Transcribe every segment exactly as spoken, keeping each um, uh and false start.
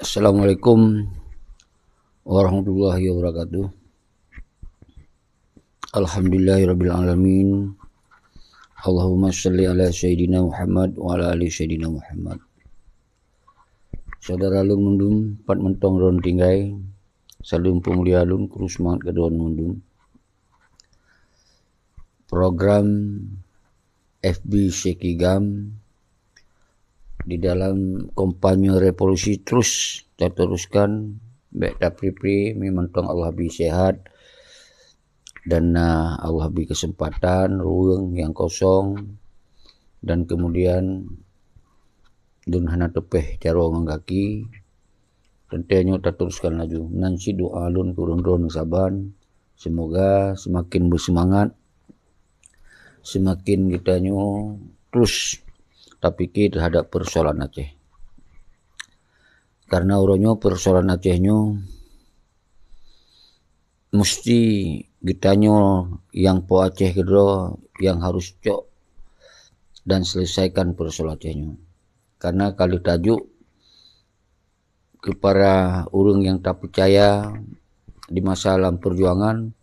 Assalamualaikum warahmatullahi wabarakatuh. Alhamdulillahirabbil alamin. Allahumma shalli ala sayyidina Muhammad wa ala ali sayyidina Muhammad. Syedara lôn mandum, pat mantong droen tinggai, saleuem peumulia lôn keu semangat keu droen mandum. Program F B Syekh Kigam di dalam kampanye revolusi terus tateruskan, bèk tapri-pri, mi mantong Allah bri sehat dan na Allah bri kesempatan, ruweueng nyang kosong, dan kemudian lôn hana teupèh jaroe ngon gaki. Teuntèe nyoe tateruskan laju. Meunan cit doa lôn keu droen-droen saban, semoga seumaken beuseumangat, seumaken geutanyoe terus tapike teuhadap peusoalan Aceh. Karena uroe nyoe peusoalan Aceh nyoe meusti geutanyoe nyang po Aceh keudroe nyang harôh cok dan selesaikan peusoalan Aceh nyoe. Karena ka lheueh tajok keu para ureueng nyang tapeucaya di masa lam peujuangan,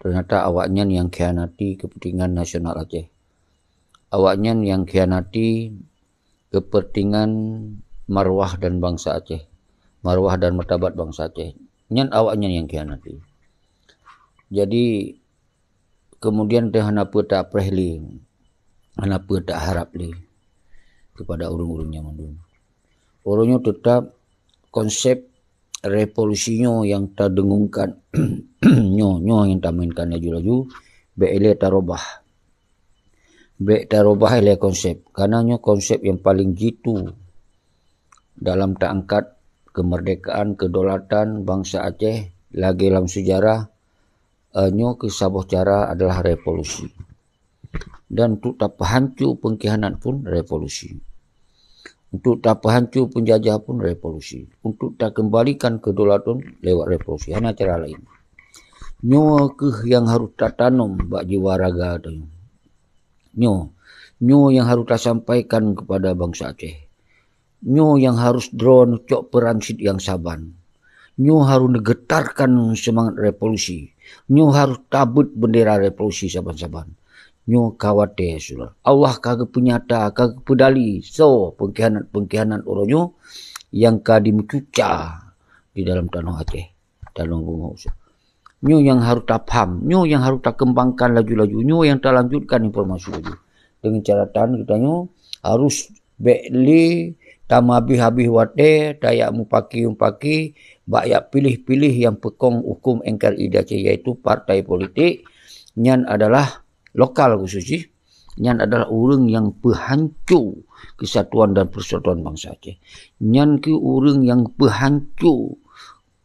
teunyata awaknyan nyang khianati keupeuntengan nasional Aceh. Awaknyan nyang khianati keupeuntengan marwah dan bansa Aceh, marwah dan martabat bansa Aceh. Nyan awaknyan nyang khianati. Jadi, kemudian teuh hana peue tapreh lé, hana peue taharap lé kepada ureueng-ureueng nyang mandum. Uroe nyoe teutap konsep revolusi nyoe nyang tadengungkan, nyoe, nyoe nyang tamainkan laju-laju, bèk ilèe tarubah. Bèk tarubah ilèe konsep, karena nyoe konsep nyang paleng jitu dalam taangkat keumeurdekaan, keudaulatan bansa Aceh lagèe lam seujarah, eh, nyoe keu saboh cara adalah revolusi. Dan untuk tapeuhanco peungkhianat pun revolusi. Untuk tapeuhanco peunjajah pun revolusi. Untuk takeumbalikan keudaulatan lewat revolusi. Hana cara laén. Nyoe keuh nyang harôh tatanom bak jiwa raga tanyoe. Nyoe, nyoe nyang harôh tasampaikan keupada bansa Aceh. Nyoe nyang harôh droeneuh cok peuran cit nyang saban. Nyoe harôh neugeutarkan seumangat revolusi. Nyoe harôh tabeuet beundera revolusi saban-saban. Nyoe ka watèe, Syedara. Allah ka geupeunyata, ka geupeudali soe peungkhianat-peungkhianat uroe nyoe nyang ka jimeucuca di dalam tanoh Aceh, tanoh bumoe. Nyoe nyang harôh tapham, nyoe nyang harôh takeumbangkan laju-laju, nyoe nyang talanjutkan informasi laju. Deungon catatan geutanyoe harôh bèk lé tameuhabéh-habéh watèe, tajak mupaki-mupaki, bak jak piléh-piléh nyang peukong hukôm N K R I di Aceh, yaitu partai politik, nyan adalah lokal khusus jih, nyan adalah ureueng nyang peuhanco keusatuan dan peusatuan bansa Aceh. Nyan keuh ureueng nyang peuhanco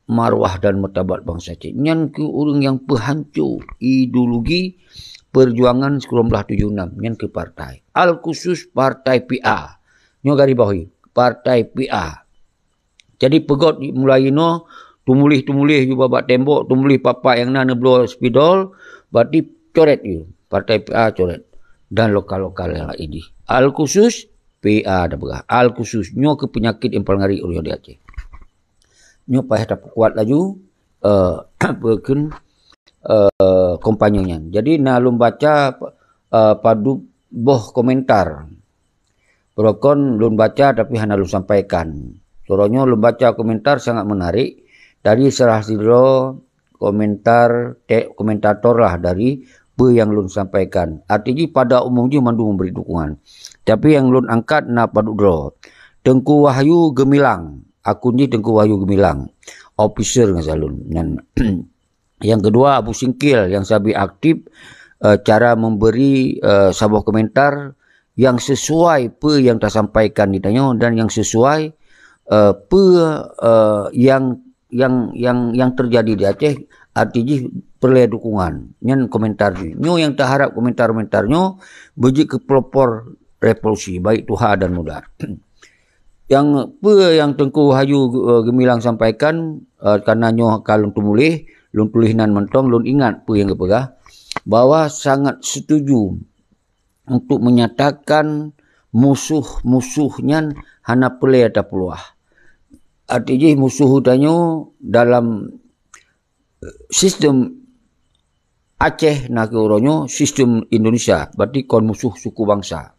marwah dan martabat bansa Aceh. Nyan keuh ureueng nyang peuhanco ideologi peujuangan sikureueng blaih tujoh nam. Nyan keuh partai. Al-khusus partai P A. Nyoe garis bawahi, partai P A. Jadi peugot mulai inoe, tumuléh-tumuléh ju bak tembok, tumuléh papak nyang na neubloe spidol, berarti coret ju. Partai P A coret. Dan lokal-lokal nyang laén jih. Al-khusus P A tapeugah. Al-khusus. Nyoe keuh peunyakét nyang paleng ngeri uroe nyoe di Aceh. Nyoe payah tapeukuat laju, eh, peue kheun, eh, kampanye nyan. Jadi na lôn baca, eh, padub boh komentar. Uroe kon lôn baca tapi hana lôn sampaikan. Uroe nyoe lôn baca komentar sangat menarik dari salah sidroe komentar, te-, komentator lah dari peue nyang lôn sampaikan. Arti jih pada umum jih mandum memberi dukungan. Tapi nyang lôn angkat na padub droe. Teungku Wahyu Geumilang, akun jih Teungku Wahyu Geumilang, officer ngon salon. Nyan. Nyang keudua, Abu Singkil nyang sabe aktif, eh, cara memberi, eh, saboh komentar nyang sesuai peue nyang tasampaikan di tanyoe dan nyang sesuai, eh, peue, eh, nyang, nyang, nyang, nyang teujadi di Aceh, arti jih peureulèe dukungan. Nyan komentar jih. Nyoe nyang taharap komentar-komentar nyoe beujeuet keu pelopor revolusi, baik tuha dan muda. Nyang peue nyang Teungku Wahyu, eh, Geumilang sampaikan, eh, karena nyoe ka lôn tumuléh, lôn tuléh nan mantong, lôn ingat peue nyang geupeugah, bahwa sangat setuju untuk menyatakan musuh-musuh nyan hana peureulèe tapeuluah. Arti jih musoh tanyoe dalam sistem Aceh na keu uroe nyoe sistem Indonesia, berarti kon musoh suku bangsa.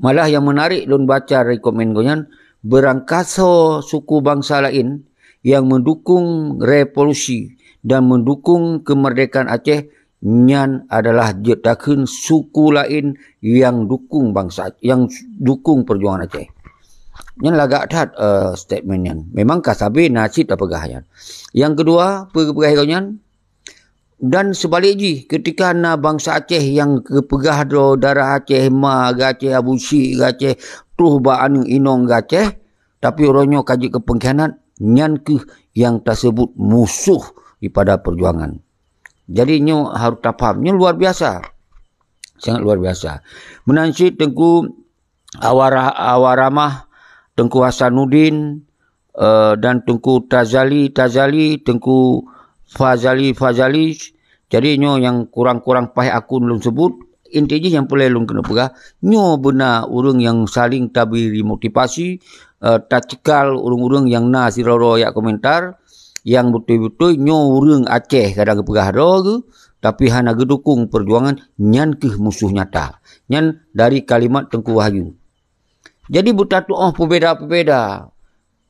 Malah nyang menarik lôn baca dari komen gobnyan, beurangkasoe suku bangsa laén nyang meudukong revolusi dan meudukong keumeurdekaan Aceh, nyan adalah jeuet takheun suku laén nyang dukong bangsa, nyang dukong peujuangan Aceh. Nyan lagak that, eh, statement nyan. Memang ka sabe na cit tapeugah nyan. Nyang keudua, peue geupeugah lom nyan, dan seubalik jih, keutika na bangsa Aceh nyang geupeugah droe darah Aceh ma geuh Aceh, Abu Syik geuh Aceh, troh bak aneuk inong geuh Aceh, tapi uroe nyoe ka jeuet keu peungkhianat, nyan kheueh nyang taseubut musoh daripada peujuangan. Jadi nyoe harôh tapaham, nyoe luar biasa. Sangat luar biasa. Meunan cit Teungku Awara-, Awaramah, Teungku Hasanuddin, eh, dan Teungku Tazali, Tazali, Teungku Fazali, Fazali. Jadi nyoe nyang kurang-kurang paih akun lôn seubut, inti jih nyang peureulée lôn keuneuk peugah, nyoe beuna ureuëng nyang saling tabri motivasi, eh, tacekal ureuëng-ureuëng nyang na sidroe-droe jak komentar, nyang beutôi-beutôi nyoe ureuëng Aceh kadang geupeugah droe geuh, tapi hana geudukong peujuangan, nyan kheueh musoh nyata. Nyan dari kalimat Teungku Wahyu. Jadi beutatuoh peubeda-peubeda.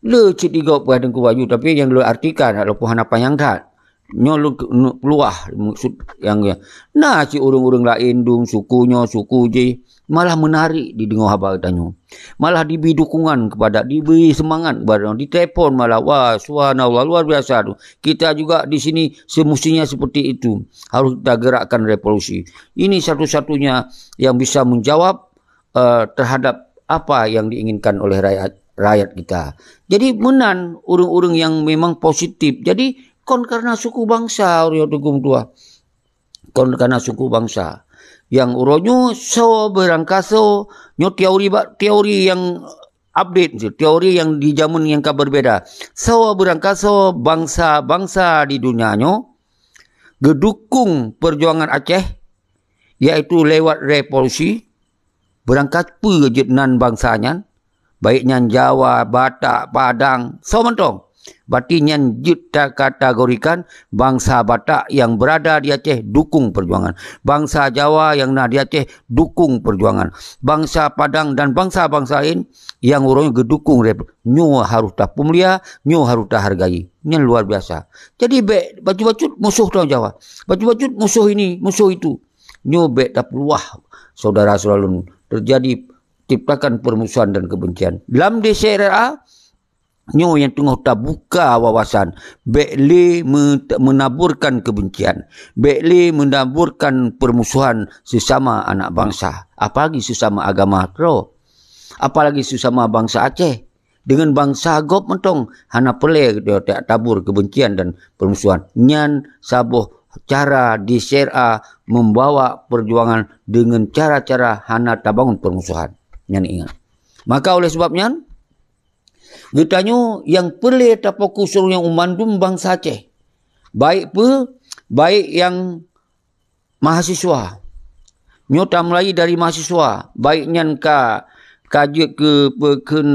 Le cit igob peugah Teungku Wahyu, tapi nyang lôn artikan walaupun hana panyang that. Nyoe lôn keuneuk peuluah maksud nyang, na cit ureuëng-ureuëng laén dum suku nyoe, suku jih. Malah menarik dideungoe haba geutanyoe. Malah dibri dukungan kepada, dibri seumangat kepada, ditelepon malah, wah, subhanallah, luar biasa tu. Kita juga di sini semestinya seperti itu. Harus kita gerakkan revolusi. Ini satu-satunya yang bisa menjawab, eh, terhadap apa yang diinginkan oleh rakyat, rakyat kita. Jadi meunan ureuëng-ureuëng yang memang positif. Jadi kon karena suku bangsa ureuëng Teungku meutuah. Kon karena suku bangsa. Nyang uroe nyoe soe beurangkasoe, nyoe teori bak teori nyang update, teori nyang di zaman nyang ka berbeda. Soe beurangkasoe bangsa-bangsa di dunia nyoe geudukong peujuangan Aceh, yaitu lewat revolusi, beurangkasoe peue jeuet nan bangsa nyan, baik nyan Jawa, Batak, Padang, soe mantong. Berarti nyan jeuet takategorikan bangsa Batak nyang berada di Aceh dukong peujuangan. Bangsa Jawa nyang na di Aceh dukong peujuangan. Bangsa Padang dan bangsa-bangsa laén nyang uroe nyoe geudukong rep-, nyoe harôh tapeumulia, nyoe harôh tahargai. Nyan luar biasa. Jadi bék bacut-bacut musoh tanyoe Jawa. Bacut-bacut musoh ini, musoh itu. Nyoe bék tapeuluah saudara-saudara lôn. Terjadi ciptakan permusuhan dan kebencian. Lam D C R A, nyoe nyang teungoh tabuka wawasan, bék lé me-, menaburkan kebencian, bék lé menaburkan permusuhan sesama anak bangsa, apalagi sesama agama keudroe, apalagi sesama bangsa Aceh. Deungon bangsa gob mantong hana peureulée geutanyoe tabur kebencian dan permusuhan. Nyan saboh cara D C R A membawa perjuangan deungon cara-cara hana tabangun permusuhan. Nyan ingat. Maka oleh sebab nyan, geutanyoe nyang peureulée tafokus ureuëng nyang u mandum bangsa Aceh. Baik peue, baik nyang mahasiswa. Nyoe tamulai dari mahasiswa, baik nyan ka, ka jeuet keu peukheun,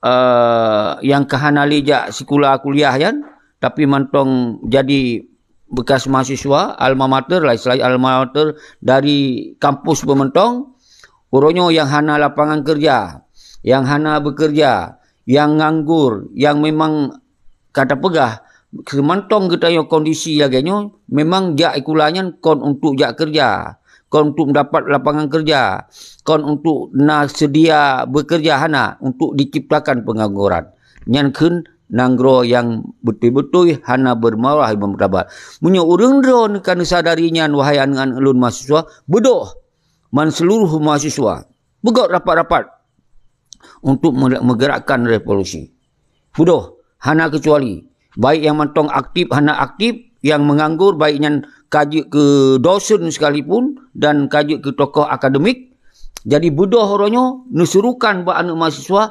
eh, nyang ka hana lé jak sikula kuliah nyan, tapi mantong jadi bekas mahasiswa, alma mater lah, istilah alma mater dari kampus pun mantong, uroe nyoe nyang hana lapangan kerja, nyang hana bekerja, nyang nganggur, nyang memang ka tapeugah, seumantong geutanyoe kondisi lagée nyoe, memang jak sikula nyan kon untuk jak kerja, kon untuk mendapat lapangan kerja, kon untuk na seudia bekerja, hana, untuk diciptakan pengangguran. Nyan kheun nanggroe nyang beutôi-beutôi hana bermarwah, bermartabat. Meunyoe ureuëng droe ka neusadari nyan, wahai aneuëk-aneuëk lôn mahasiswa, beudôh man seuluruh mahasiswa, beugét rapat-rapat untuk me-, meugerakkan revolusi. Beudôh, hana keucuali. Baik nyang mantong aktif hana aktif, nyang meunganggur, baik nyan ka jeuet keu dosen sekalipun dan ka jeuet keu tokoh akademik. Jadi beudôh uroe nyoe neusurukan bak aneuëk mahasiswa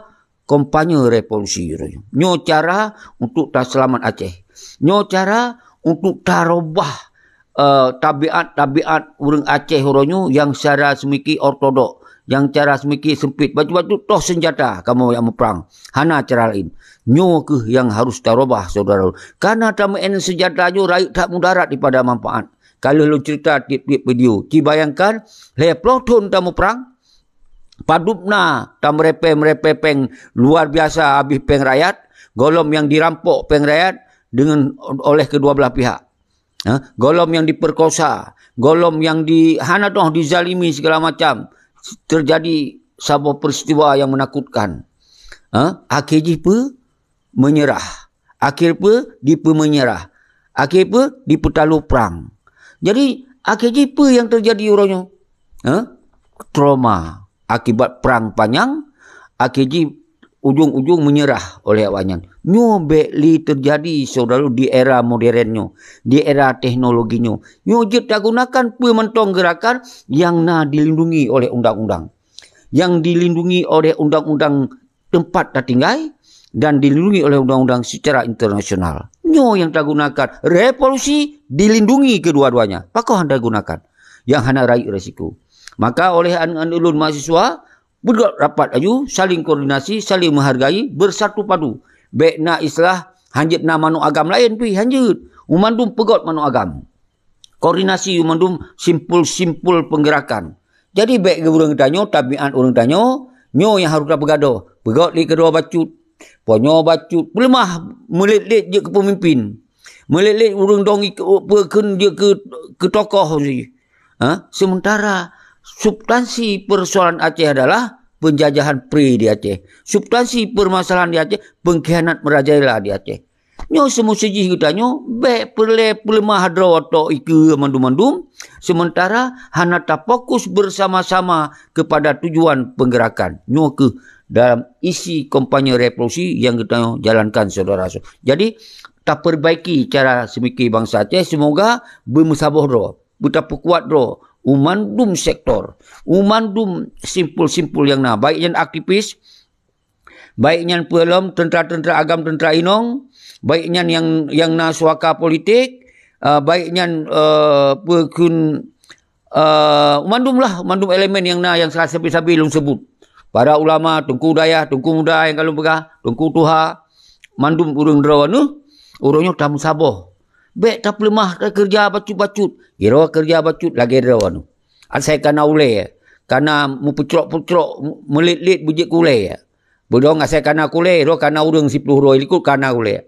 kampanye revolusi uroe nyoe. Nyoe cara untuk taseulamat Aceh. Nyoe cara untuk tarubah, eh, tabiat-tabiat ureuëng Aceh uroe nyoe nyang secara seumiki ortodok, Nyang cara seumike seumpit, bacut-bacut toh seunjata kamoe nyang muprang. Hana cara laén. Nyoe kheueh nyang harôh tarubah, syedara. Kareuna tameu'en seunjata nyoe rayeuk that mudarat daripada manfaat. Ka lheueh lôn ceurita tieb-tieb video. Ci bayangkan, lhèe ploh thon tamuprang, padub na tameurepèe-meurepèe péng luar biasa habéh péng rakyat, gohlom nyang dirampok péng rakyat deungon oleh kedua belah pihak. Ha? Gohlom nyang diperkosa, gohlom nyang di, hana toh dizalimi segala macam, teujadi saboh peristiwa nyang menakutkan. Ha? Akhé jih peue? Menyerah. Akhé peue? Dipeumenyerah. Akhé peue? Dipeutalô prang. Jadi, akhé jih peue nyang teujadi uroe nyoe? Ha? Trauma. Akibat prang panyang, akhé jih ujong-ujong menyerah oleh awaknyan. Nyoe bèk lé teujadi, syedara, di era modern nyoe, di era teknologi nyoe. Nyoe jeuet tagunakan peue mantong geurakan nyang na dilindungi oleh undang-undang. Nyang dilindungi oleh undang-undang teumpat tatinggai dan dilindungi oleh undang-undang secara internasional. Nyoe nyang tagunakan, revolusi dilindungi kedua-duanya. Pakon hana tagunakan? Nyang hana rayeuk resiko. Maka oleh aneuk-aneuk lôn mahasiswa, beudôh rapat laju, saling koordinasi, saling menghargai, bersatu padu. Bèk na istilah, hanjeuet na manok agam laén pih, hanjeuet. Meumandum peugöt manok agam. Koordinasi meumandum simpul-simpul penggeurakan. Jadi bèk geuh ureueng geutanyoe, tabiat ureueng geutanyoe, nyoe nyang harôh tapeugadôh. Peugöt lé keudroe bacut, po nyoe bacut, peuleumah, meulet-let jeuet keu peumimpin. Meulet-let ureueng dong ik-, peue kheun jeuet keu, keu tokoh jih. Ha? Sementara substansi persoalan Aceh adalah penjajahan pre di Aceh. Substansi permasalahan di Aceh, pengkhianat merajalela di Aceh. Nyoe seumeusti jih geutanyoe, bèk peureulèe peuleumah droe tok ikeue mandum-mandum, sementara hana tafokus bersama-sama kepada tujuan penggeurakan. Nyoe kheueh dalam isi kampanye revolusi nyang geutanyoe jalankan, syedara. Jadi, taperbaiki cara seumike bansa Aceh, semoga beumeusaboh droe, beutapeukuat droe u mandum sektor, u mandum simpul-simpul nyang na, baik nyan aktivis, baik nyan peue lom teuntra-teuntra agam, teuntra inong, baik nyan nyang, nyang na suaka politik, ah, baik nyan, eh, peue kheun, eh, mandum lah, mandum elemen nyang na, nyang sabe-sabe lôn seubut. Para ulama, teungku dayah, teungku muda nyang ka lôn peugah, teungku tuha, mandum ureueng droeneuh, uroe nyoe tameusaboh. Bèk tapeuleumah, takeureuja bacut-bacut. Sidroe keureuja bacut lagèe droeneuh. Asai kana ulèe, kana meupeucrok-peucrok, meulet-let beujeuet keu ulèe. Beudong asai kana keu ulèe, droe kana ureueng siploh droe likot kana ulèe.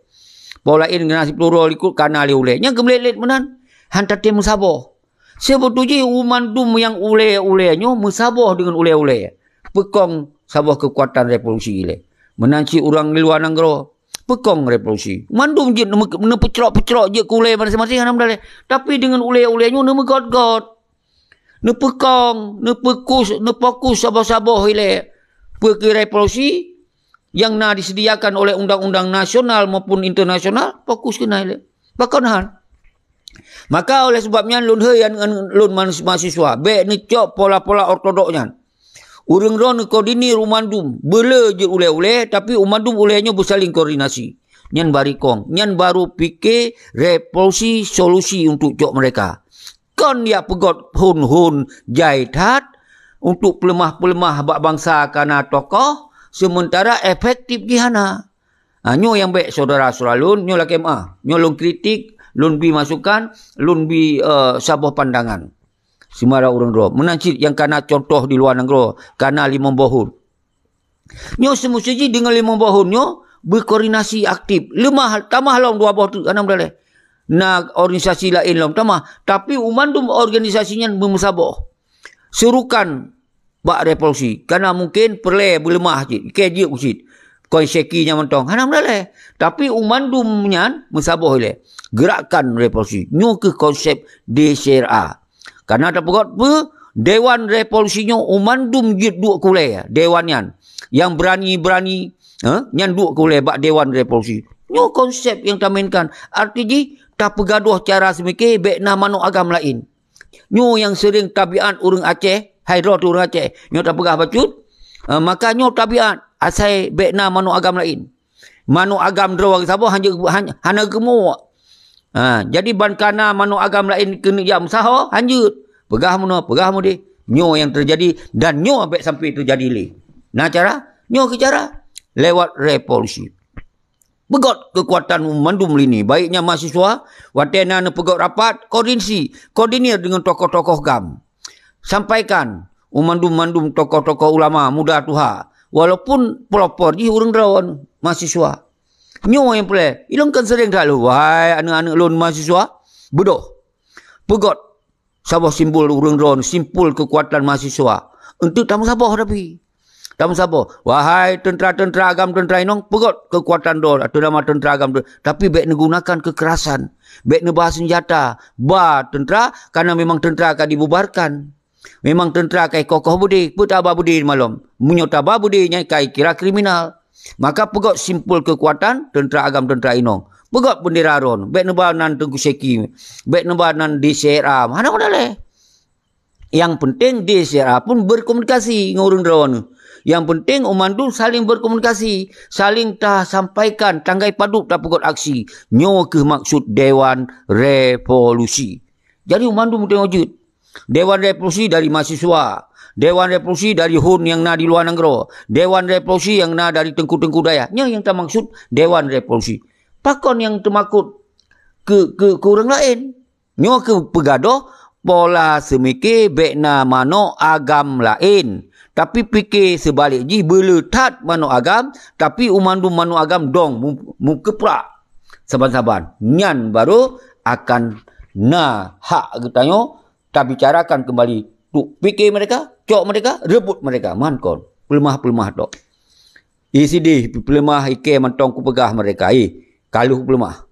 Po laén kana siploh droe likot kana lé ulèe. Nyan keuh meulet-let meunan. Han tatem meusaboh. Seubeutôi jih u mandum nyang ulèe-ulèe nyoe meusaboh deungon ulèe-ulèe. Peukong saboh keukuatan revolusi ilèe. Meunan cit ureueng di luwa nanggroe, peukong revolusi. Mandum jeuet neumeu-, neupeucrok-peucrok jeuet keu ulèe maséng-maséng, hana meudaléh. Tapi deungon ulèe-ulèe nyoe neumeugot-got. Neupeukong, neupeukus, neufokus saboh-saboh ilèe. Peue keuh revolusi nyang na disediakan oleh undang-undang nasional maupun internasional, fokus keunan ilèe. Pakon han? Maka oleh sebab nyan lôn hei aneuk-aneuk lôn manus-, mahasiswa, bèk neucok pola-pola ortodok nyan. Ureueng droe neukoordinir u mandum, beu le jeuet ulèe-ulèe, tapi u mandum ulèe nyoe beusaling koordinasi. Nyan barikong, nyan baru pike revolusi solusi untuk cok mereka. Kon jak peugot hon-hon jai that untuk peuleumah-peuleumah bak bansa kana tokoh, sementara efektif jih hana. Ha, nyoe nyang bèk syedara-syedara lôn, nyoe lakèe meu'ah. Nyoe lôn kritik, lôn bi masukan, lôn bi, eh, saboh pandangan. Seumara ureueng droe. Meunan cit nyang kana contoh di luwa nanggroe, kana limong boh hon. Nyoe seumeusti jih deungon limong boh hon nyoe beukoordinasi aktif. Leumah, tamah lom dua boh teuk, hana meudaléh. Na organisasi laén lom tamah. Tapi u mandum organisasi nyan beumeusaboh. Seurukan bak revolusi. Kana mungken peureulèe beuleumah cit, ikèe jeuet cit. Kon syeki nyan mantong, hana meudaléh. Tapi u mandum nyan meusaboh ilèe. Gerakan revolusi. Nyoe keuh konsep D C R A. Kana tapeugot peue? Dewan Revolusi nyoe u mandum jeuet duek keu ulèe. Dewan nyan. Nyang beurani-beurani, eh, nyan duek keu ulèe bak Dewan Revolusi. Nyoe konsep nyang tamainkan. Arti jih, tapeugadôh cara seumike bèk na manok agam laén. Nyoe nyang seuring tabiat ureueng Aceh, hai droe teuh ureueng Aceh. Nyoe tapeugah bacut, eh, maka nyoe tabiat asai bèk na manok agam laén. Manok agam droe geusaboh han jeuet, han-, hana geumuek. Ha, jadi ban kana manok agam laén keuneuk jak meusaho, han jeuet. Peugah meunoe, peugah meudéh. Nyoe nyang teujadi dan nyoe bèk sampai teujadi lé. Na cara? Nyoe keu cara, lewat revolusi. Peugöt keukuatan mandum lini, baik nyan mahasiswa, watèe na neupeugöt rapat, koordinasi, koordinir deungon tokoh-tokoh GAM. Sampaikan u mandum-mandum tokoh-tokoh ulama muda tuha, walaupun pelopor jih ureueng droe mahasiswa. Nyoe nyang peureulèe, ilôn kan seuring that lôn, wahai aneuk-aneuk lôn mahasiswa, beudôh. Peugöt saboh simbol ureueng droe, simbol keukuatan mahasiswa. Untuk tameusaboh tapi. Tameusaboh. Wahai teuntara-teuntara agam, teuntara inong, peugöt keukuatan droe atau nama teuntara agam, tapi bèk neugunakan kekerasan. Bèk neuba seunjata. Ba teuntara, karena memang teuntara ka dibubarkan. Memang teuntara ka ikoh-koh beudé, peue taba beudé malom. Meunyoe taba beudé nyan ka ikira kriminal. Maka peugöt simbol keukuatan teuntara agam, teuntara inong. Peugöt bendera droe, bèk neuba nan Teungku Syeki, bèk neuba nan D C R A, hana meudaléh. Nyang penting D C R A pun berkomunikasi ngon ureueng droe. Nyang penting u mandum saling berkomunikasi, saling tasampaikan, tanggai padub tapeugöt aksi. Nyoe keuh maksud Dewan Revolusi. Jadi u mandum teungoh jeuet. Dewan Revolusi dari mahasiswa, Dewan Revolusi dari hon nyang na di luwa nanggroe, Dewan Revolusi nyang na dari teungku-teungku dayah. Nyoe nyang tamaksud Dewan Revolusi. Pakon nyang teumakot keu, keu, keu ureueng laén? Nyoe keuh peugadôh pola seumike bèk na manok agam laén. Tapi pike seubalek jih beuleutat manok agam, tapi u mandum manok agam dong mu-, meukeuprak saban-saban. Nyan baru akan na hak geutanyoe tabicarakan keumbali. Tuk pike mereka, cok mereka, reubot mereka. Man kon, peuleumah-peuleumah tok. Isidih peuleumah ikei mantong kupeugah mereka, eh, ka lheueh peuleumah.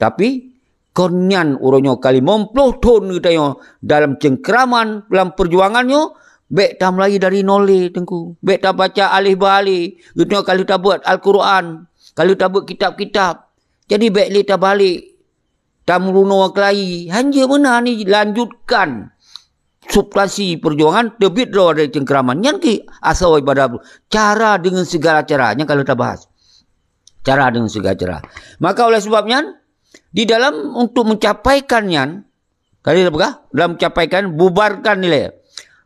Tapi, kon nyan uroe nyoe ka limong ploh thon geutanyoe dalam cengkraman, dalam peujuangan nyoe, bèk tameulayi dari nol lé, Teungku. Bèk tabaca alif ba lé. Geutanyoe ka lheueh tabeuet Al-Quran, ka lheueh tabeuet kitab-kitab. Jadi, bèk lé tabalek. Tameurunoe keulayi, hanjeuet meunan ni lanjutkan substansi peujuangan teubiet droe dari cengkraman. Nyan keuh asoe ibadah. Cara dengan segala cara, nyan ka lheueh tabahas. Cara dengan segala cara. Maka oleh sebab nyan, di dalam untuk mencapaikan nyan, tadi dah peugah, dalam mencapaikan, bubarkan ilèe.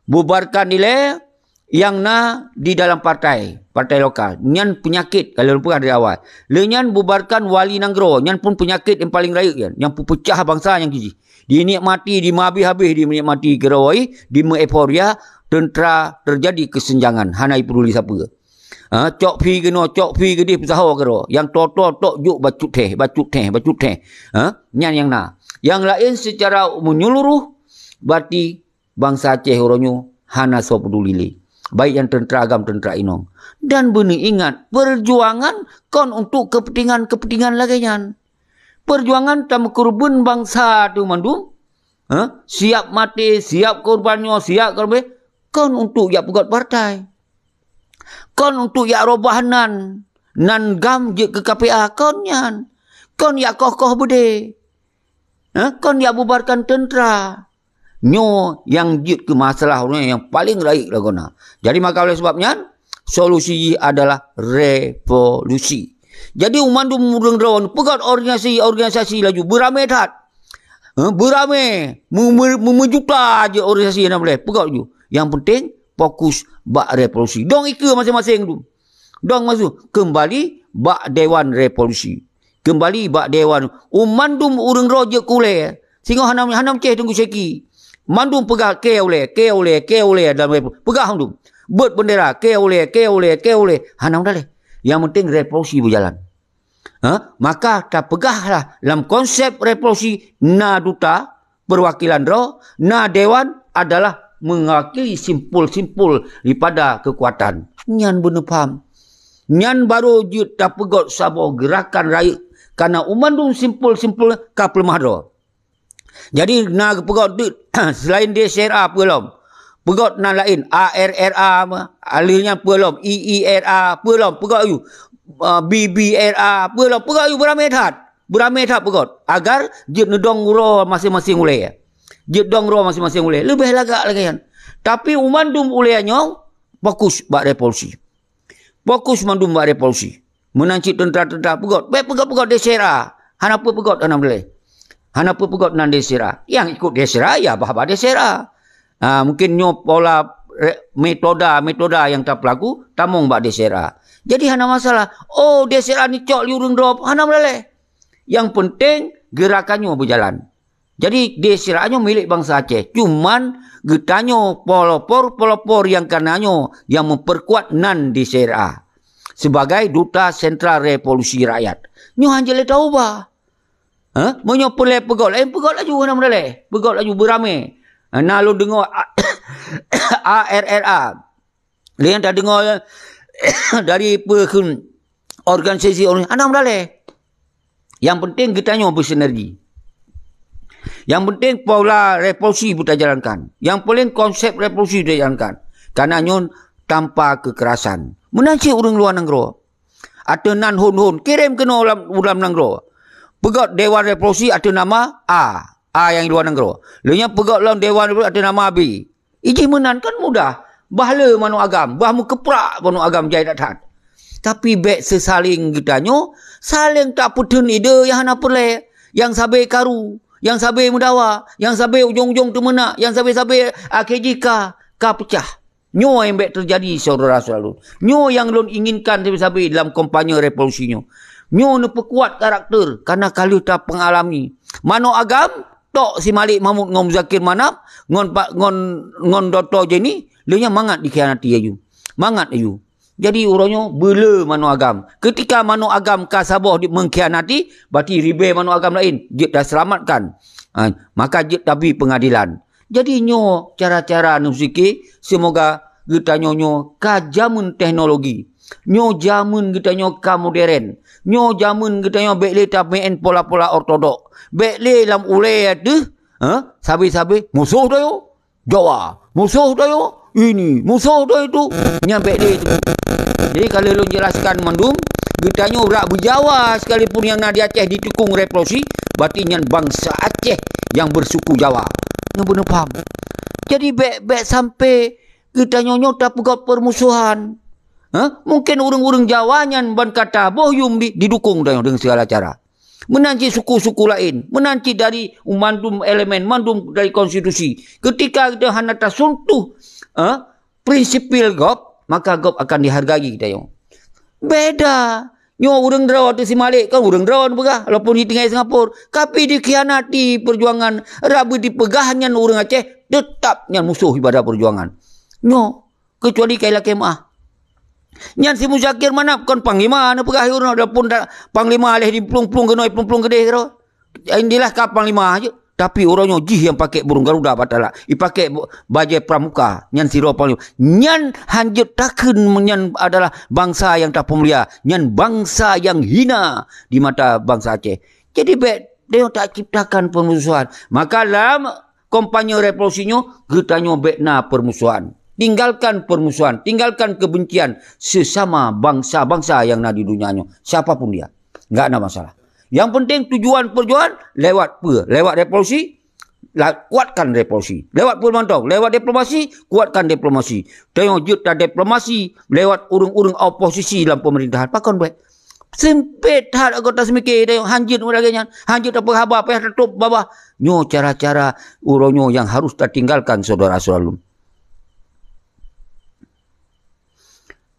Bubarkan ilèe nyang na di dalam partai, partai lokal. Nyan peunyakét, ka lôn peugah dari awai. Lé nyan bubarkan wali nanggroe, nyan pun peunyakét nyang paleng rayeuk nyan, nyang peupeucah bansa nyang jih. Dinikmati, dimeuhabéh-habéh dinikmati keureuwoi, dimeueuforia, teuntara teujadi keuseunjangan, hana jipeduli sapeue. Ha, cok phi keunoe, cok phi keudéh peusaho keudroe. Nyang toe-toe tok jok bacut thèh, bacut thèh, bacut thèh. Ha, nyan nyang na. Nyang laén seucara menyeluruh, berarti bansa Aceh uroe nyoe hana soe peuduli lé. Baik nyang teuntara agam, teuntara inong. Dan beuneuingat, peujuangan kon untuk keupeuntingan-keupeuntingan lagèe nyan. Peujuangan tameukeureubeuen bansa teuh mandum, ha? Siap maté, siap korban nyoe, siap korban, kon untuk jak peugöt partai. Kon untuk jak robah nan, nan GAM jeuet keu K P A, kon nyan. Kon jak koh-koh beudé. Ha? Kon jak bubarkan teuntara. Nyoe nyang jeuet keu masalah ureueng nyang paleng rayeuk lagoena. Jadi maka oleh sebab nyan, solusi jih adalah revolusi. Jadi u mandum ureueng droe peugöt organisasi-organisasi laju beuramé that. Ha, beuramé, me-, me-, meumeujuta jeuet organisasi nyang boleh peugöt ju. Nyang penting fokus bak revolusi. Dong ikeue maséng-maséng tu. Dong masu keumbali bak Dewan Revolusi. Keumbali bak Dewan, u mandum ureueng droe jeuet keu ulèe. Singoh hana, hana meucéh Teungku Syeki. Mandum peugah keu ulèe, keu ulèe, keu ulèe dalam revolusi. Peugah mandum. Beuet bendera, keu ulèe, keu ulèe, keu ulèe. Hana meudaléh. Nyang penting revolusi beujalan. Ha? Maka tapeugahlah lam konsep revolusi na duta, perwakilan droe, na dewan adalah mewakili simpul-simpul daripada kekuatan. Nyan beuneupham. Nyan barô jeuet tapeugöt saboh geurakan rayeuk, kareuna u mandum simpul-simpul ka peuleumah droe. Jadi, na geupeugöt deuek, selain D C R A peue lom. Peugöt nan laén, A R R A, aleuh nyan peue lom, I I R A peue lom, peugöt yu, B B R A peue lom, peugöt yu beuramé that. Beuramé that peugöt, agar jeuet neudong uroe maséng-maséng ulèe. Jeuet dong uroe maséng-maséng ulèe. Leubeh lagak lagèe nyan. Tapi u mandum ulèe nyoe fokus bak revolusi. Fokus mandum bak revolusi. Meunan cit teuntara-teuntara peugöt. Bèk peugöt-peugöt D C R A. Hana peue peugöt hana meudaléh. Hana peue peugöt nan D C R A. Nyang ikut D C R A, ya bah-bah D C R A. Ha, mungkin nyoe pola re-, metoda-metoda nyang tapeulaku, tamong bak D C R A. Jadi hana masalah. Oh, D C R A ni cok lé ureuëng droe, hana meulale. Yang penting gerakan nyoe berjalan. Jadi D C R A nyoe milik bansa Aceh. Cuman geutanyoe pelopor-pelopor nyang kana nyoe nyang memperkuat nan D C R A sebagai duta sentral revolusi rakyat. Nyoe hana lé taubah. Ha? Meunyoe peureulée peugöt laén, peugöt laju hana meudaleh. Peugöt laju beuramé. Ha, na lôn deungoe A R R A. Lé nyang tadeungoe dari peue kheun organisasi orang hana meudaleh. Yang penting geutanyoe bersinergi. Yang penting pola revolusi beuta jalankan. Yang penting konsep revolusi beuta jalankan. Karena nyoe tanpa kekerasan. Meunan cit ureuëng luwa nanggroe. Ateueh nan hon-hon, kirém keunoe lam, u lam nanggroe. Peugöt Dewan Revolusi ateueh nama A, A nyang luwa nanggroe. Lheueh nyan peugöt lom Dewan Revolusi ateueh nama B. Ijih meunan kan mudah. Bah le manok agam, bah meukeuprak manok agam jai that-that. Tapi bék seusaléng geutanyoe, saléng tapeutheun ide nyang hana peureulée, nyang sabe karu, nyang sabe meudawa, nyang sabe ujong-ujong teumeunak, nyang sabe-sabe akhé jih ka, ka peucah. Nyoe nyang bék teujadi, syedara-syedara lôn. Nyoe nyang lôn inginkan sabe-sabe dalam kampanye revolusi nyoe. Nyoe neupeukuat karakter, karena ka lheueh tapeungalami. Manok agam, tok si Malik Mahmud ngon Muzakir Manaf, ngon pa-, ngon, ngon Doktor Jenny, lheueh nyan mangat dikhianati laju. Mangat laju. Jadi, uroe nyoe beule manok agam. Ketika manok agam ka saboh di-, mengkhianati, berarti ribée manok agam laén jeuet taseulamatkan. Ha, maka jeuet tabi pengadilan. Jadi, nyoe cara-cara neusike, seumoga geutanyoe nyoe ka jameun teknologi. Nyoe jameun geutanyoe ka modern. Nyoe jameun geutanyoe bék lé tameu'en pola-pola ortodok. Bék lé lam ulée ateueh, ha, sabe-sabe musoh tanyoe Jawa, musoh tanyoe ini, musoh tanyoe itu. Nyan bék lé itu. Jadi, kalau lôn jelaskan mandum, geutanyoe brat beujawa sekalipun nyang na di Aceh ditukung revolusi, berarti nyan bansa Aceh nyang bersuku Jawa. Nyoe beuneuh paham. Jadi, bék, bék sampai geutanyoe nyoe tapeugöt permusuhan. Ha? Mungkin ureuëng-ureuëng Jawa nyan ban kata boh yum di-, didukung tanyoe dengan segala cara. Meunan cit suku-suku laén, meunan cit dari mandum elemen, mandum dari konstitusi. Ketika kita hana tasuntuh, eh, prinsipil gob, maka gob akan dihargai tanyoe. Beda. Nyoe ureuëng droe teuh si Malik kan ureuëng droe neupeugah, walaupun jitinggai Singapura. Tapi dikhianati perjuangan, rabu dipeugah nyan ureuëng Aceh, tetap nyan musoh ibadah perjuangan. Nyoe, kecuali kai lakée meuah. Nyan si Muzakir Manaf kon panglima neupeugah ureuëng, walaupun da-, panglima leh di plueng-plueng keunoe, plueng-plueng keudeh keudroe. Indilah ka panglima je. Tapi uroe nyoe jih nyang pakai burung garuda batala. Ipakai bu-, bajée pramuka. Nyan sidroe panglima. Nyan hanjeuet takheun nyan adalah bansa nyang tapeumulia. Nyan bansa nyang hina di mata bansa Aceh. Jadi bék tanyoe tak ciptakan permusuhan. Maka lam kampanye revolusi nyoe, geutanyoe bék na permusuhan. Tinggalkan permusuhan, tinggalkan kebencian sesama bangsa-bangsa yang na di dunia nyoe. Siapapun dia. Enggak ada masalah. Yang penting tujuan perjuangan lewat peue? Lewat revolusi, la-, kuatkan revolusi. Lewat peue mantong? Lewat diplomasi, kuatkan diplomasi. Tanyoe jeuet ta diplomasi lewat ureuëng-ureuëng oposisi dalam pemerintahan. Pakon bék? Sempit that anggota seumike tanyoe hanjeuet lagée nyan. Hanjeuet tapeugah haba, payah tatôb babah. Nyoe cara-cara uroe nyoe nyang harus tatinggalkan, syedara-syedara lôn.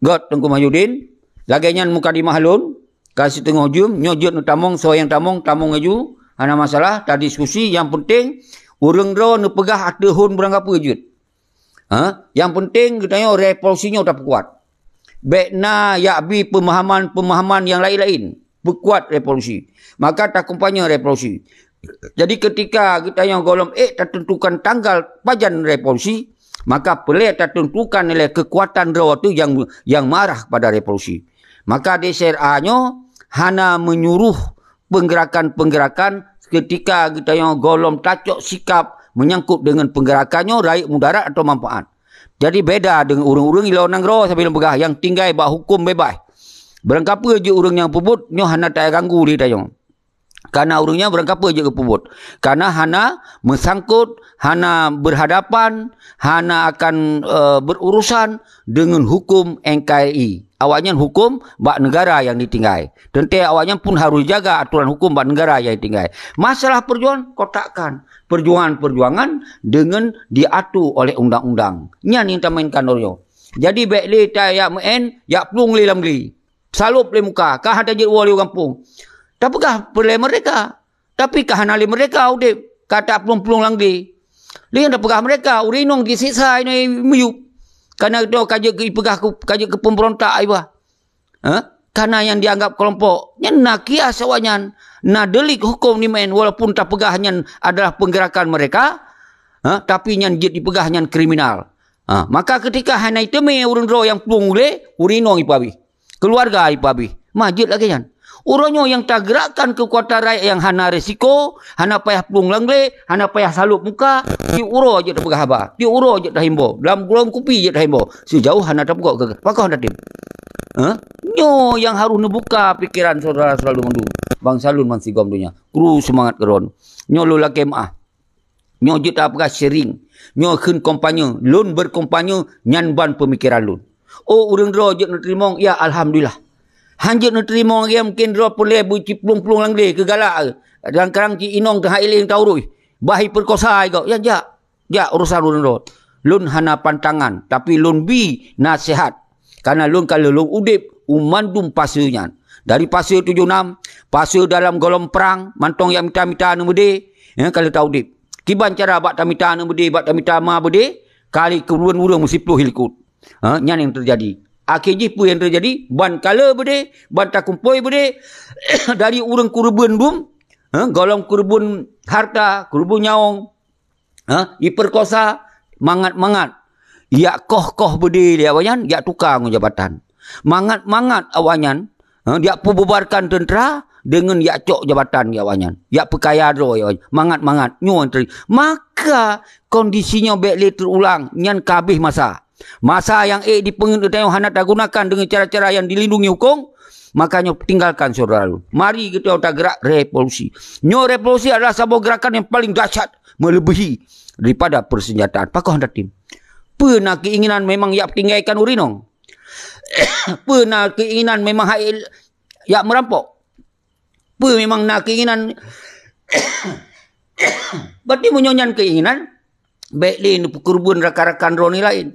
Göt Teungku Mahyudin, lagée nyan mukadimah lôn, ka siteungoh jeuem, nyoe jeuet neutamong, soe nyang tamong, tamong laju, hana masalah, tadiskusi, nyang penting, ureuëng droe neupeugah ateueh hon beurangga peue jeuet. Ha? Nyang penting geutanyoe revolusi nyoe tapeukuat. Bék na yak bi pemahaman-pemahaman nyang laén-laén. Peukuat revolusi. Maka takumpanye revolusi. Jadi ketika geutanyoe gohlom ék tatentukan tanggal pajan revolusi, maka peureulée tatentukan lé kekuatan droe teuh yang, yang mengarah kepada revolusi. Maka D C R A nyoe hana menyuruh penggerakan-penggerakan ketika geutanyoe gohlom tacok sikap menyangkut dengan penggerakan nyoe rayeuk mudarat atau manfaat. Jadi beda dengan ureuëng-ureuëng ilôn nanggroe sabe lôn peugah nyang tinggai bak huköm beubaih. Beurangkapeue jih ureuëng nyang peubuet nyoe hana taganggu lé tanyoe. Karena ureuëng nyan barangkapeue jeuet geupeubuet. Karena hana meusangkot, hana berhadapan, hana akan, eh, berurusan dengan hukum N K R I. Awaknyan hukum bak negara nyang ditinggai. Teuntée awaknyan pun harus jaga aturan hukum bak negara nyang ditinggai. Masalah perjuangan, kotakkan. Perjuangan-perjuangan dengan diatur oleh undang-undang. Nyan nyang tamainkan droe nyoe. Jadi bék lé tajak meu'en, jak plueng lé lam glé. Salôb lé muka, ka hana jeuet woe lé u gampông. Tapeugah peureulée merdeka. Tapi ka hana lé merdeka udeb, ka taplueng-plueng lam glé. Lé nyang tapeugah merdeka, ureuëng inong jisiksa inoe miyueb. Karena geutanyoe ka jeuet keu ipeugah keu, ka jeuet keu pemberontak iba. Ha? Karena nyang dianggap kelompok, nyan na kias awaknyan, na delik hukum di meu'en, walaupun tapeugah nyan adalah penggerakan mereka, ha? Tapi nyan jeuet ipeugah nyan kriminal. Ha? Maka ketika hana iteumé ureuëng droe nyang plueng ulée, ureuëng inong ipabéh. Keuluwarga ipabéh. Ma jeuet lagée nyan. Uroe nyoe nyang tagerakkan keukuatan rakyat nyang hana resiko, hana payah plueng lam glé, hana payah salôb muka, tieb uroe jeuet tapeugah haba, tieb uroe jeuet tahimbau, lam gulong kupi jeuet tahimbau, sijauh hana tapeugah keu pakoh hana tem. Ha? Nyoe nyang harôh neubuka pikeran syedara-syedara lôn mandum, bansa lôn bansigom donya. Kru seumangat keudroe. Nyoe lôn lakée meu'ah. Nyoe jeuet tapeugah sharing. Nyoe kheun kampanye. Lôn berkampanye, nyan ban peumikiran lôn. Oh, ureuëng droe jeuet neuteurimong, ya alhamdulillah. Han jeuet neuteurimong lagée mungken droe peureulée beuciplueng-plueng lam glé keu galak. Kadang-kadang cit inong teuhai lé tauroh. Bah ipeukosa igoe. Ya, jak. Jak urusan ureuëng droe. Lôn hana pantangan, tapi lôn bi naseuhat. Karena lôn ka lheueh lôn udeb u mandum fase nyan. Dari fase tujoh nam, fase dalam gohlom prang, mantong jak mita-mita aneuk beudé, ya, ka lheueh taudeb. Kiban cara bak tamita aneuk beudé, bak tamita ma beudé, ka lheueh keureubeuen ureuëng meusiplôh likot. Ha, nyan nyang teujadi. Akhé jih peue nyang teujadi? Ban kale beudé, ban takumpôi beudé, dari ureuëng keureubeuen dum, ha, gohlom keureubeuen harta, keureubeuen nyawöng, ha, ipeukosa, mangat-mangat. Jak koh-koh beudé lé awaknyan, jak tuka ngon jabatan. Mangat-mangat awaknyan, ha, jak peububarkan teuntra deungon jak cok jabatan di awaknyan. Jak peukaya droe awaknyan. Mangat-mangat. Nyoe nyang teujadi. Maka kondisi nyoe bék lé teurulang, nyan ka habéh masa. Masa nyang ék dipeungeut geutanyoe hana tagunakan deungon cara-cara nyang dilindungi hukôm, maka nyoe tinggalkan syedara lôn. Mari geutanyoe tagerak revolusi. Nyoe revolusi adalah saboh gerakan nyang paleng dahsyat melebihi daripada persenjataan. Pakoh hana tem. Peue na keinginan memang jak tinggalkan ureuëng inong? Peue na keinginan memang hai jak meurampok? Peue memang na keinginan? Berarti meunyoe nyan keinginan, bék lé neupeukeureubeuen rakan-rakan droeneuh laén.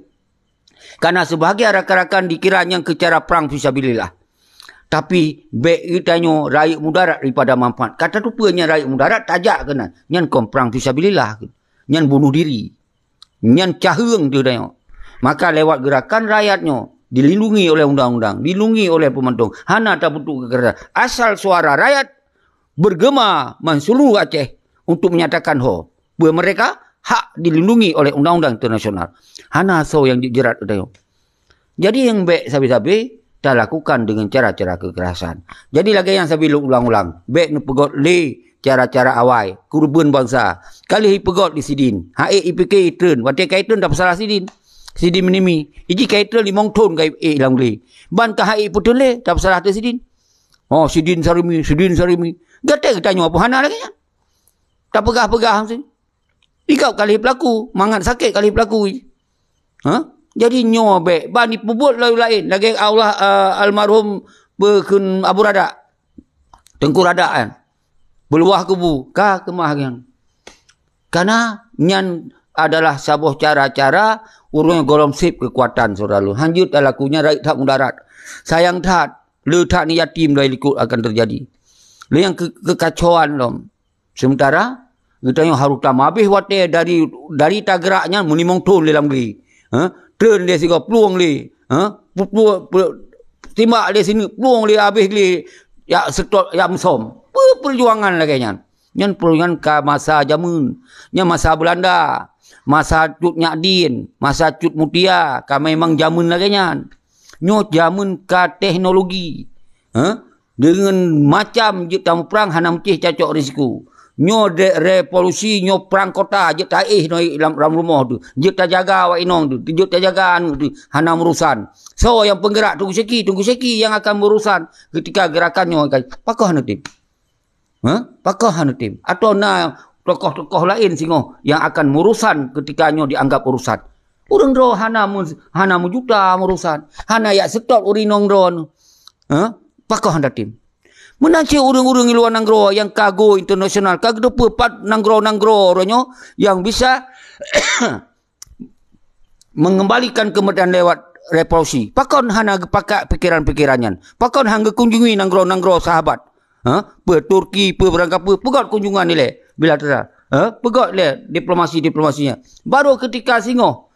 Karena sebahagian rakan-rakan dikira nyan keu cara prang fisabilillah. Tapi bék geutanyoe rayeuk mudarat daripada manfaat. Ka tateupeue nyan rayeuk mudarat, tajak keunan. Nyan kon prang fisabilillah. Nyan bunoh diri. Nyan caheueng di tanyoe. Maka lewat gerakan rakyat nyoe, dilindungi oleh undang-undang, dilindungi oleh peumantong, hana tapeutrok kekerasan. Asal suara rakyat bergema menyeluruh Aceh untuk menyatakan ho, bahwa mereka hak dilindungi oleh undang-undang internasional. Hana soe nyang jeuet jeurat geutanyoe. Jadi nyang bék sabe-sabe talakukan deungon cara-cara kekerasan. Jadi lagée nyan sabe lôn ulang-ulang, bék neupeugot lé cara-cara awai, keureubeuen bansa. Ka lheueh ipeugét di sidin, han ék ipike itreun, watée ka itreun tapeusalah sidin. Sidin meunimi, iji ka itreun limong thon ka ék lam glé. Ban ka han ék peutreun lé, tapeusalah teuk sidin. Oh, sidin sarimi, sidin sarimi. Gata geutanyoe pun hana lagée nyan. Tapeugah-peugah sidin. Ikau ka lheueh peulaku, mangat sakét ka lheueh peulaku. Ha? Jadi nyoe bék ban ipeubuet lagée laén, lagée Allah, eh, almarhum beukheun Abu Radak. Teungku Radak kan. Beuluwah kubu, ka keumah nyan. Karena nyan adalah saboh cara-cara ureuëng gohlom seb keukuatan syedara lôn. Han jeuet talaku nyan rayeuk that mudarat. Sayang that, le that ni yatim dari likot akan teujadi. Le nyang keu-, keukacauan lom. Sementara geutanyoe harôh tameuhabéh watée dari, dari tagerak nyan meulimong thon lé lam glé. Ha? Treun lé sigoe plueng lé. Ha? Pu-, pu-, pu-, timbak lé sineuk plueng lé habéh glé jak seutôt jak musöm. Peue peujuangan lagée nyan? Nyan peujuangan ka masa jameun. Nyan masa Beulanda, masa Cut Nyak Dien, masa Cut Mutia, ka memang jameun lagée nyan. Nyoe jameun ka teknologi. Ha? Deungon macam jeuet tamuprang hana meucéh cacok risiko. Nyoe de-, revolusi, nyoe prang kota jeuet taéh noi lam, lam rumoh tu. Jeuet tajaga awak inong tu, jeuet tajaga aneuk tu, hana meurusan. Soe nyang peunggerak? Teungku Syeki, Teungku Syeki nyang akan meurusan ketika gerakan nyoe akan pakoh hana tem. Ha? Pakon hana tem? Atau na tokoh-tokoh laén singoh yang akan murusan ketika nyoe dianggap urusan? Ureuëng droe hana mu-, hana meujuta murusan, hana yak seutôt ureuëng inong droe. Ha? Pakon hana tem? Meunan cit ureuëng-ureuëng luwa nanggroe nyang ka go internasional, ka geuteupeue pat nanggroe-nanggroe uroe nyoe nyang bisa mengembalikan kemerdekaan lewat revolusi. Pakon hana geupakat pikiran-pikiran nyan? Pakon hana geukunjungi nanggroe-nanggroe sahabat? Ha? Peue Turki, peue barangkapeue, peugöt kunjungan ilée bilateral. Ha? Peugöt lé diplomasi-diplomasinya. Baru ketika singoh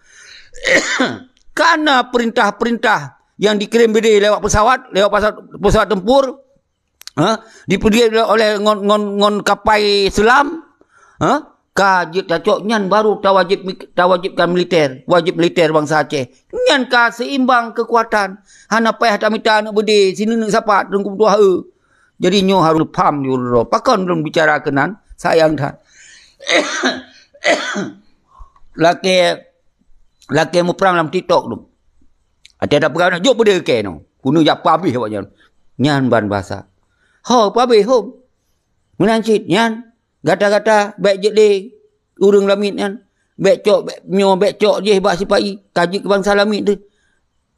kana perintah-perintah yang dikirim bede lewat pesawat, lewat pesawat, pesawat tempur, ha? Dipeudeh oleh ngon, ngon, ngon kapai selam, ha? Ka jeuet tacok nyan baru tawajib, tawajibkan militer, wajib militer bansa Aceh. Nyan ka seimbang kekuatan. Hana payah tamita aneuk beudé, sineuk sapat, teungku tuha, eu. Jadi nyoe harus paham di uroe. Pakon lôn bicara keunan, sayang that. Lakée, lakée muprang lam TikTok tu. Até dak peugah jok beudé kée nyoe. Keuneuk jak pabéh awaknyan. Nyan ban basa. Ho pabéh hom. Meunan cit nyan, gata-gata bék jeuet lé ureuëng lamiet nyan. Bék cok, bék, nyoe bék cok jih bak sipa-i, ka jeuet keu bansa lamiet teuh.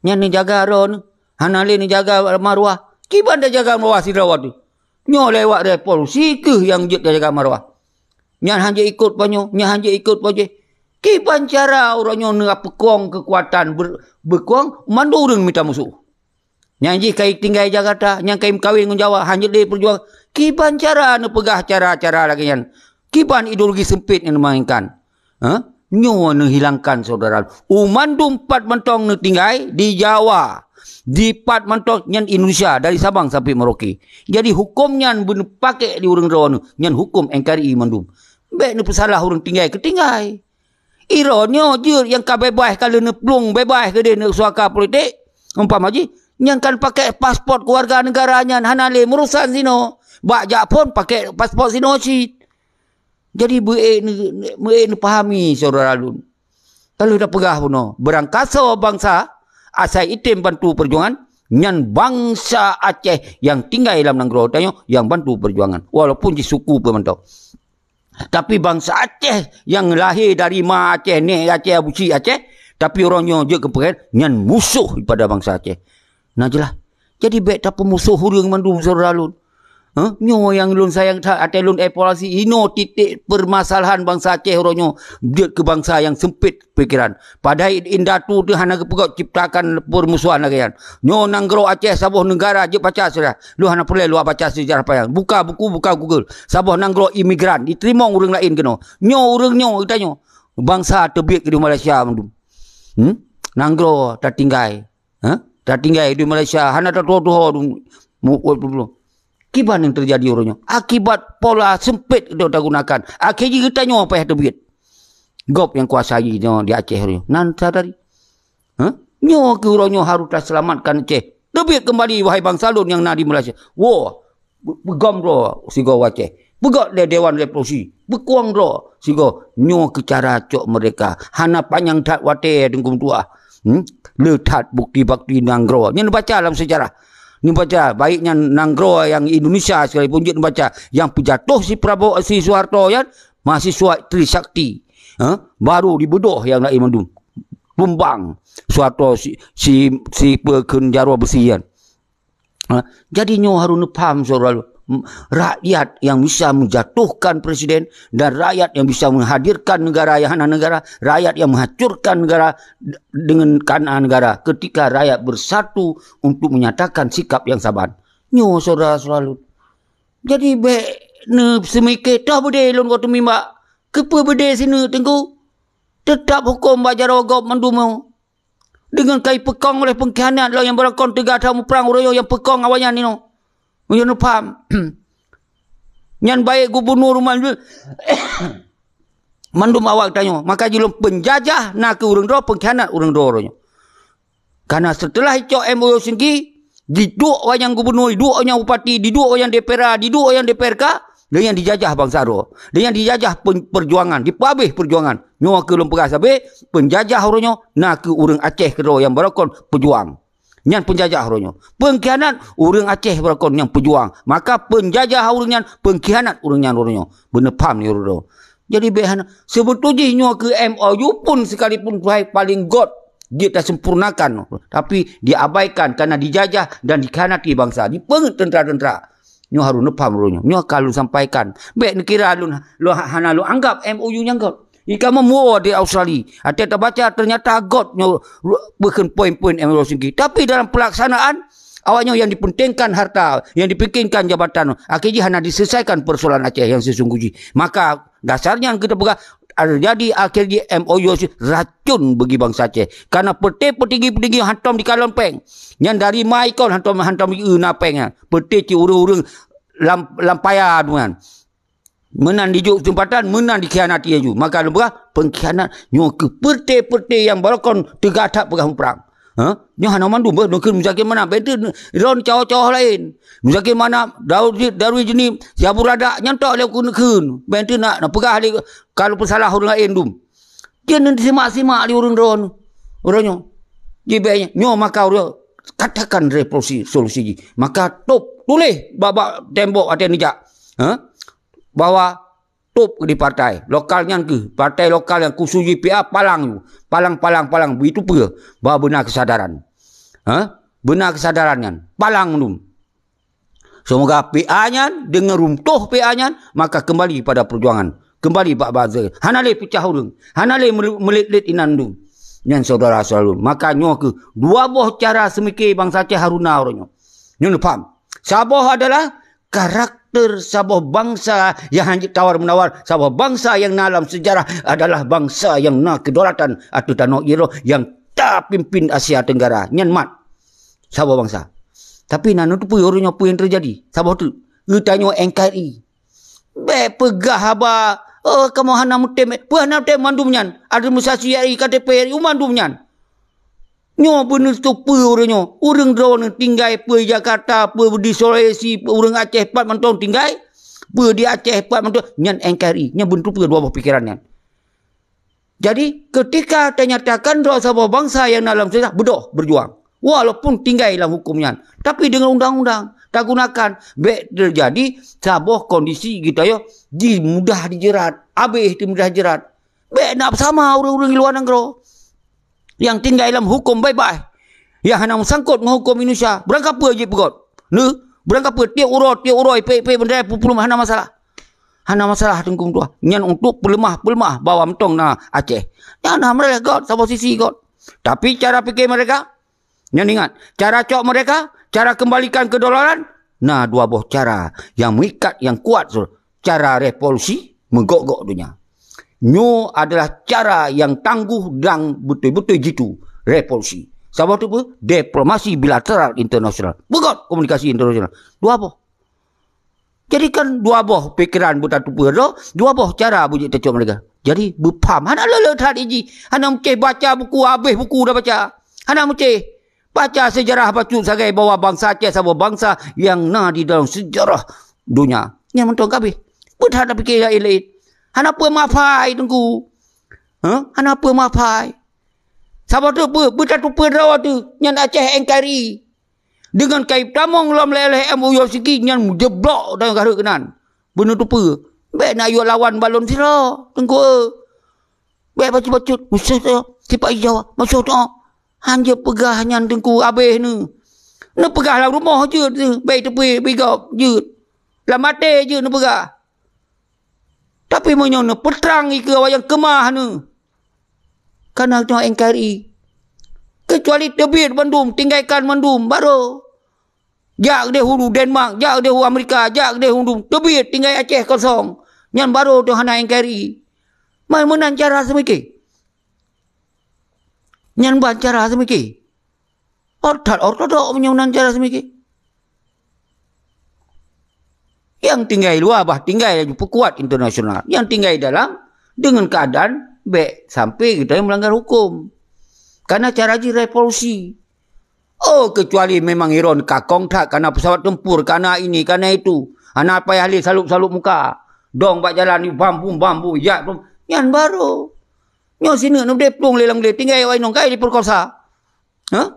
Nyan neujaga droe neuh, hana lé neujaga marwah. Kiban tajaga marwah sidroe teuh? Nyoe lewat revolusi kheueh nyang jeuet tajaga marwah. Nyan han jeuet ikot po nyoe, nyan han jeuet ikot po jih. Kiban cara uroe nyoe neupeukong keukuatan ber-, beukong mandum ureuëng mita musoh. Nyang jih ka tinggai Jakarta, nyang ka meukawen ngon Jawa, hana jeuet lé peujuang. Kiban cara neupeugah cara-cara lagée nyan? Kiban ideologi sempit nyang neumainkan? Ha? Nyoe neuhilangkan, syedara. U mandum pat mantong neutinggai di Jawa. Di pat mantong nyan Indonesia, dari Sabang sampai Merauke. Jadi, huköm nyan beuneupakék di ureuëng droe neuh, nyan huköm N K R I mandum. Bék neupeusalah ureuëng tinggai keu tinggai. Uroe nyoe jeuet nyang ka beubaih ka lheueh neuplueng beubaih keudeh neusuaka politik. Umpama jih, nyang kan pakai paspot keluarga negara nyan hana lé meurusan sinoe. Bak jak phon pakai paspot sinoe cit. Jadi beu-, beu-, beu-, neupahami, syedara lôn. Ka lheueh tapeugah bunoe, beurangkasoe bansa asai item bantu peujuangan, nyan bansa Aceh nyang tinggai lam nanggroe tanyoe nyang bantu peujuangan. Walaupun jisuku peue mantong. Tapi bansa Aceh nyang lahé dari ma Aceh, nèk Aceh, abusi Aceh, tapi uroe nyoe jeuet keu peureulée nyan musoh daripada bansa Aceh. Nah, jeulaih. Jadi bék tapeumusoh ureuëng mandum, syedara lôn. Huh? Nyoe nyang lôn sayang that, até lôn evaluasi inoe titik permasalahan bansa Aceh uroe nyoe jeuet keu bansa nyang sempit pikiran. Padahai indatu teuh hana geupeugöt ciptakan permusuhan lagée nyan. Nyoe nanggroe Aceh saboh negara jeuet baca sejarah. Lôn hana peureulée lôn baca sejarah payang. Buka buku, buka Google. Saboh nanggroe imigran, jiteurimong ureuëng laén keunoe. Nyoe ureuëng nyoe geutanyoe. Bansa teubiet keu di Malaysia mandum. Hmm? Nanggroe tatinggai. Ha? Tatinggai di Malaysia, hana tatuho-tuho. Kiban nyang teujadi uroe nyoe? Akibat pola sempit nyang tagunakan. Akhé jih geutanyoe payah teubiet. Gob nyang kuasai nyoe di Aceh uroe nyoe. Nan sadari. Ha? Nyoe keuh uroe nyoe harôh taseulamatkan Aceh. Teubiet keumbali, wahai bansa lôn nyang na di Malaysia. Woe, peugöm droe sigoe Aceh. Peugöt lé Dewan Revolusi. Beukueng droe sigoe. Nyoe keuh cara cok meurdeka. Hana panyang that watée, teungku meutuah. Hmm? Le that bukeuti-bukeuti nanggroe. Nyan neubaca lam sejarah. Neubaca, baik nyan nanggroe nyang Indonesia sekalipun jeuet neubaca. Nyang peujatoh si Prabowo, si Soeharto nyan, mahasiswa Trisakti. Ha? Baru dibeudôh nyang laén mandum. Tumbang Soeharto si, si, si peukheun jaroe beusi nyan. Ha, jadi nyoe harôh neupaham, syedara lôn. Rakyat yang bisa menjatuhkan presiden dan rakyat yang bisa menghadirkan negara yang hana negara, rakyat yang menghancurkan negara d-, dengan kana negara ketika rakyat bersatu untuk menyatakan sikap yang saban. Nyoe, syedara-syedara lôn. Jadi bék neuseumike toh beudé lôn ka teumimba. Keupeue beudé sineuk, teungku? Teutap huköm bak jaroe gob mandum nyoe. Deungon ka ipeukong oleh pengkhianat lom nyang beulakon teuga that muprang uroe nyoe nyang peukong awaknyan nyoe. Meunyoe neupaham. Nyan baik gubunur man-, mandum awak tanyoe. Maka jilom penjajah na keuh ureuëng droe, pengkhianat ureuëng droe uroe nyoe. Karena setelah icok M O U Helsinki, diduek awaknyan gubunur, diduek awaknyan bupati, diduek awaknyan D P R A, diduek awaknyan D P R K, dan nyang dijajah bansa droe. Dan nyang dijajah pe-, perjuangan, dipeuabéh perjuangan. Nyoe keuh lôn peugah sabe, penjajah uroe nyoe na keuh ureuëng Aceh keudroe nyang beulakon peujuang. Nyan peunjajah uroe nyoe. Peungkhianat ureuëng Aceh beurokon nyang peujuang. Maka peunjajah ureuëng nyan, peungkhianat ureuëng nyan uroe nyoe. Beuneupham ni uroe nyoe. Jadi bék hana, seubeutôi jih nyoe keu M O U pun sekalipun tuhai paling got jeuet tasempurnakan, tapi diabaikan karena dijajah dan dikhianati bansa, dipeungeut teuntara-teuntara. Nyoe harôh neupaham uroe nyoe. Nyoe ka lôn sampaikan. Bék neukira lôn, lôn hana lôn anggap M O U nyang got. Di kamoe muwoe di Australia. Até tabaca ternyata got nyoe beukeuen poin-poin M O U sigi. Tapi dalam pelaksanaan, awak nyoe yang dipentingkan harta, yang dipikirkan jabatan. Akhé jih hana diselesaikan persoalan Aceh yang sesungguh jih. Maka dasar nyan kita peugah, jadi akhé jih M O U racun bagi bansa Aceh. Karena peuté peutinggi-peutinggi hantom dikalon péng. Nyan dari mai kon hantom, hantom i na péng nyan. Peuté cit ureuëng-ureuëng lam, lam paya tu nyan. Meunan dijok kesempatan, meunan dikhianati laju. Maka lôn peugah, pengkhianat nyoe keu peuté-peuté nyang barokon teuga that peugah muprang. Ha? Nyoe hana mandum beuh, nukheun Muzakir Manaf. Bék teuh ron cawah-cawah laén. Muzakir Manaf, Darul Ji-, Darul Jeuni, Siabu Radak, nyan tok lé kheun-kheun. Bék teuh nak, nak peugah lé, kalau peusalah ureuëng laén dum. Dia nan simak-simak di ureuëng droe. Ureuëng nyoe. Ji bék nyoe, maka ureuëng katakan revolusi, solusi jih. Maka top, tuléh bak-bak tembok até neujak. Ha? Bahwa top di partai lokal nyan keuh, partai lokal nyang khusus jih P A palang, palang, palang, palang, begitu peue, bah beuna kesadaran. Ha? Beuna kesadaran nyan, palang dum. Semoga P A nyan, dengan runtuh P A nyan, maka kembali pada perjuangan. Kembali bak bansa. Hana lé pecah ureuëng. Hana lé mele-, melet-let inan dum. Nyan saudara selalu. Maka nyoe keuh dua boh cara seumiké bansa Aceh harôh na uroe nyoe. Nyoe neupaham. Saboh adalah karakter saboh bansa yang hana tawar-menawar. Saboh bansa yang na lam sejarah adalah bansa yang na kedaulatan ateueh tanoh Iroh yang tapimpin Asia Tenggara. Nyan mat. Saboh bansa. Tapi na neuteupeue uroe nyoe peue nyang teujadi. Saboh teuk. Geutanyoe N K R I. Bék peugah haba, "Oh, kamoe hana meutem." Peue hana meutem mandum nyan? Administrasi R I, K T P R I, mandum nyan. Nyoe beuneuteupeu ureuëng nyoe. Ureuëng droeneuh tinggai peue Jakarta, peue di Sulawesi, peue ureuëng Aceh pat mantong tinggai. Peue di Aceh pat mantong. Nyan N K R I. Nyan beuneuteupeu dua boh pikeran nyan. Jadi, ketika tanyatakan droe saboh bansa nyang na lam sejarah, beudôh berjuang. Walaupun tinggai lam hukum nyan. Tapi dengan undang-undang, tagunakan. Bék teujadi saboh kondisi geutanyoe ji mudah dijerat, abéh teuh mudah jerat. Bék nak beusama ureuëng-ureuëng di luwa nanggroe. Nyang tinggai lam hukum baih-baih. Nyang hana meusangkot ngon hukum Indonesia. Beurangkapeue jipeugöt. Neu, beurangkapeue tiep uroe, tiep uroe, ipék-ipék bendera peupuléh hana masalah. Hana masalah Teungku meutuah. Nyan untuk peuleumah-peuleumah bahwa mantong na Aceh. Nyan na meureuléh göt, saboh sisi göt. Tapi cara pikir mereka, nyan ingat, cara cok mereka, cara kembalikan kedaulatan, na dua boh cara yang mengikat, yang kuat, cara revolusi, meugok-gok donya. Nyoe adalah cara yang tangguh dan beutôi-beutôi jitu revolusi. Saboh teupeu, diplomasi bilateral internasional. Beugöt komunikasi internasional. Dua boh. Jadi kan dua boh pikeran beutateupeue droe, dua boh cara beujeuet tacok meulagèe. Jadi beupaham, hana lé-lé that jih, hana meucéh baca buku, habéh buku dah baca. Hana meucéh. Baca sejarah bacut sagai bahwa bansa Aceh saboh bansa nyang na di dalam sejarah donya. Nyang mantong ka habéh. Peue that tapike laén-laén. Hana peue mafai Teungku. Hah? Hana peue mafai. Saboh teupeu, beutateupeue droe teuh, nyan Aceh N K R I. Deungon kai tamong lom lé-lé M O U sigi nyan meujeblok dan gareuek keunan. Beuneuteupeu, bék na yue lawan balon sidroe, Teungku. Bék bacut-bacut, musoh teuh, sipak ijau, musoh teuh. Hanjeuet peugah nyan Teungku abéh neu. Neupeugah lam rumoh jeuet neu, bék teupeu bigop jeuet. Lam até jeuet neupeugah. Tapi meunyoe neupeutrang ikeue awak nyang keumah neu, kana teuh N K R I. Keucuali teubiet bandum, tinggaikan bandum, baru. Jak deh ulu Denmark, jak deh ulu Amerika, jak deh ulu teubiet, tinggai Aceh kosong. Nyan baru teuh hana N K R I. Man meunan cara seumike. Nyan ban cara seumike. Ortod ortodok meunyoe nan cara seumike. Nyang tinggai luwa bah tinggai laju peukuat internasional. Nyang tinggai dalam deungon keuadaan bék sampai geutanyoe meulanggar huköm. Karena cara jih revolusi. Oh, kecuali memang Iran kakong that, kana pesawat tempur, kana ini, kana itu. Hana payah lé salup-salup muka. Dong bak jalan ni bam bum, bam bum, jak bum. Nyan baru. Nyoe sineuk neudeh plueng lé lam glé, tinggai awak inong kai diperkosa. Hah?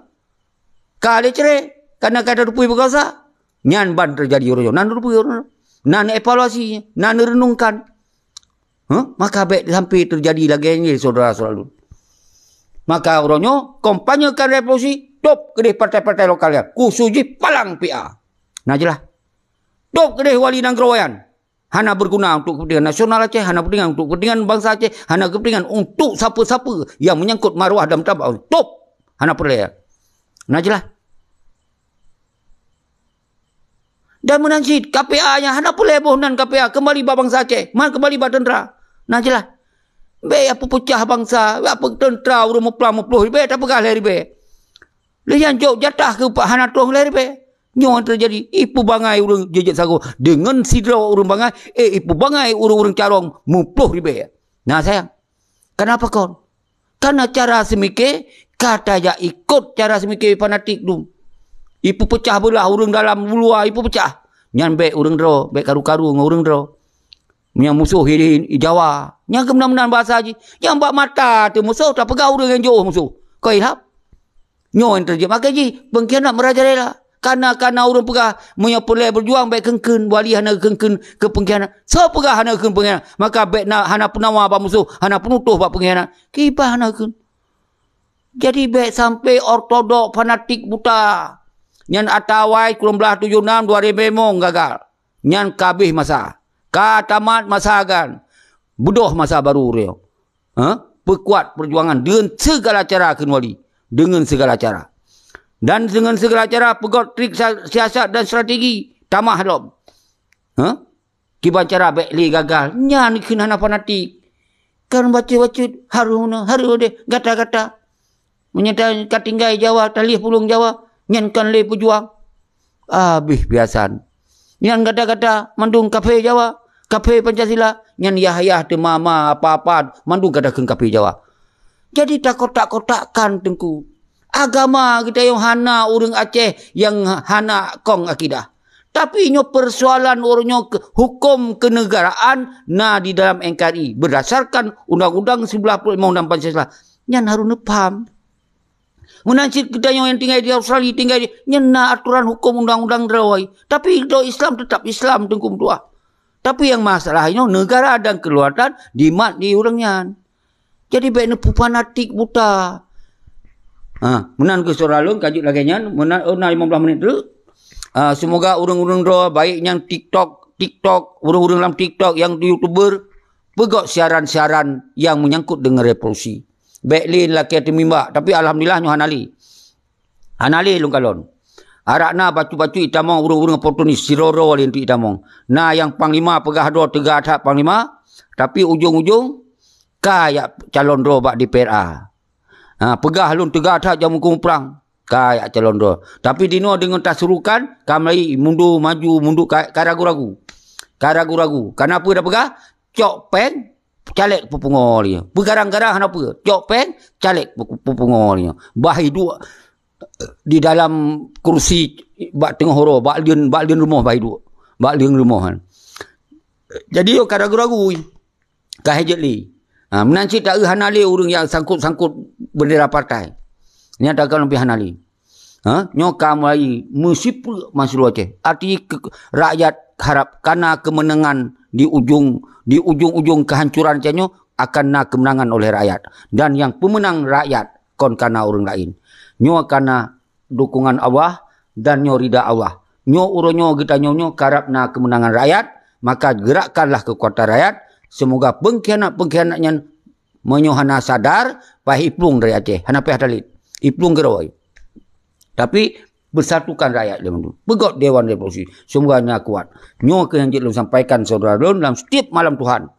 Ka lé cerai, karena ka tateupeue peukasa. Nyan ban teujadi uroe nyoe. Na neuteupeue uroe nyoe. Na neuevaluasi, na neureunungkan. Huh? Maka bék sampai teujadi lagée nyan, syedara-syedara lôn. Maka uroe nyoe, kampanyekan revolusi, top keudeh partai-partai lokal nyan. Khusus jih palang P A. Na jeulaih. Top keudeh wali nanggroe nyan. Hana berguna untuk kepentingan nasional Aceh, hana kepentingan untuk kepentingan bansa Aceh, hana kepentingan untuk sapa-sapa yang menyangkut maruah dan martabat. Top. Hana peureulée. Na jeulaih. Dan meunan cit, K P A nyan hana peureulée boh nan K P A, keumbali bak bansa Aceh, man keumbali bak teuntra. Na jeulaih. Bék ya peupeucah bansa, ya pe-, teuntra ureuëng meuplang meuploh ribée, tapeugah lhée ribée. Lheueh nyan jok jatah keu hana troh lhée ribée. Nyoe teujadi, ipeubangai ureuëng jeuet sagoe deungon sidroe ureuëng bangai, eh, ipeubangai ureuëng-ureuëng carông meuploh ribée. Na sayang. Kenapa kon? Karena cara seumike ka tajak ikot cara seumike fanatik dum. Ipeupeucah beulah ureuëng dalam luwa ipeupeucah. Nyan bék ureuëng droe, bék karu-karu ngon ureuëng droe. Meunyoe musoh di Jawa, nyan keuh meunan-meunan bahasa jih. Nyang bak mata teuh musoh, tapeugah ureuëng nyang jiôh musoh. Kon ilham. Nyoe nyang teujadi. Maka jih, pengkhianat merajalela. Kana-kana ureuëng peugah, meunyoe peureulée beujuang bék kheun-kheun, wali hana kheun-kheun keu pengkhianat. Soe peugah hana kheun pengkhianat? Maka bék na, hana peunawa bak musoh, hana peunutoh bak pengkhianat. Kiban hana kheun. Jadi bék sampai ortodok fanatik buta. Nyan ata awai sikureueng blaih tujoh nam dua ribée limong gagal. Nyan ka abéh masa. Ka tamat masa gan. Beudôh masa baru uroe nyoe. Ha? Peukuat peujuangan deungon segala cara kheun wali. Deungon segala cara. Dan deungon segala cara peugét trik sa-, siasat dan strategi. Tamah lom. Ha? Kiban cara bék lé gagal. Nyan kheun hana fanatik. Kan bacut-bacut, hareuh meunoe, hareuh udeh, gata-gata. Meunyoe ta-, ka tinggai Jawa, talheueh pulang Jawa, nyan kan lé peujuang. Abéh piasan. Nyan gata-gata mandum kafé Jawa, kafé Pancasila, nyan yah-yah teuma ma apa-apa mandum gata kheun kafé Jawa. Jadi takotak-kotakkan Teungku. Agama geutanyoe hana ureuëng Aceh nyang hana kong akidah. Tapi nyoe persoalan uroe nyoe ke-, huköm kenegaraan na di dalam N K R I berdasarkan Undang-Undang sembilan puluh lima Undang Pancasila. Nyan harôh neupaham. Meunan cit geutanyoe nyang tinggai di Australia, tinggai di, nyan na aturan huköm undang-undang droe. Tapi droe Islam tetap Islam Teungku meutuah. Tapi nyang masalah nyoe negara dan kedaulatan dimat di ureuëng nyan. Jadi bék neupeu fanatik buta. Ha, meunan keuh syedara lôn, ka jeuet lagée nyan, meunan, oh, na limong blaih menit teuk. Ah, semoga ureuëng-ureuëng droe, baik nyang TikTok, TikTok, ureuëng-ureuëng lam TikTok, nyang YouTuber, peugét siaran-siaran nyang menyangkut deungon revolusi. Bék lé lakée teumimbak, tapi alhamdulillah nyoe hana lé. Hana lé lôn kalon. Arak na bacut-bacut itamong ureuëng-ureuëng oportunis, sidroe-droe lé nteuk itamong. Na nyang panglima peugah droe teuga that panglima, tapi ujong-ujong ka jak calon droe bak D P R A. Ha, peugah lôn teuga that jamukung prang, ka jak calon droe. Tapi dinoe deungon tasurukan, ka mulai mundur maju, mundur ka, ka ragu-ragu. Ka ragu-ragu. Kenapa dah peugah? Cok péng, caleg peupungo lé. Peugarang-garang hana peue. Cok péng, caleg peupungo lé. Bah iduek di dalam kursi bak teungoh uroe, bak leuen, bak leuen rumoh bah iduek. Bak leuen rumoh kan. Jadi yo ka ragu-ragu. Ka hijat lé. Ha, meunan cit taeu hana lé ureuëng nyang sangkot-sangkot bendera partai. Nyan takalon pih hana lé. Ha? Nyoe ka mulai meusipeuek masyarakat Aceh. Arti ke-, rakyat harap kana kemenangan di ujong, di ujong-ujong kehancuran Aceh nyoe akan na kemenangan oleh rakyat. Dan nyang peumeunang rakyat kon kana ureuëng laén. Nyoe kana dukungan Allah dan nyoe rida Allah. Nyoe uroe nyoe geutanyoe nyoe karab na kemenangan rakyat, maka gerakkanlah kekuatan rakyat, semoga pengkhianat-pengkhianat nyan meunyoe hana sadar, paih iplueng dari Aceh, hana payah talét. Iplueng keudroe. Tapi bersatukan rakyat lé mandum. Peugét Dewan Revolusi. Semoga na kuat. Nyoe keuh nyang jeuet lôn sampaikan syedara lôn dalam setiap malam Tuhan.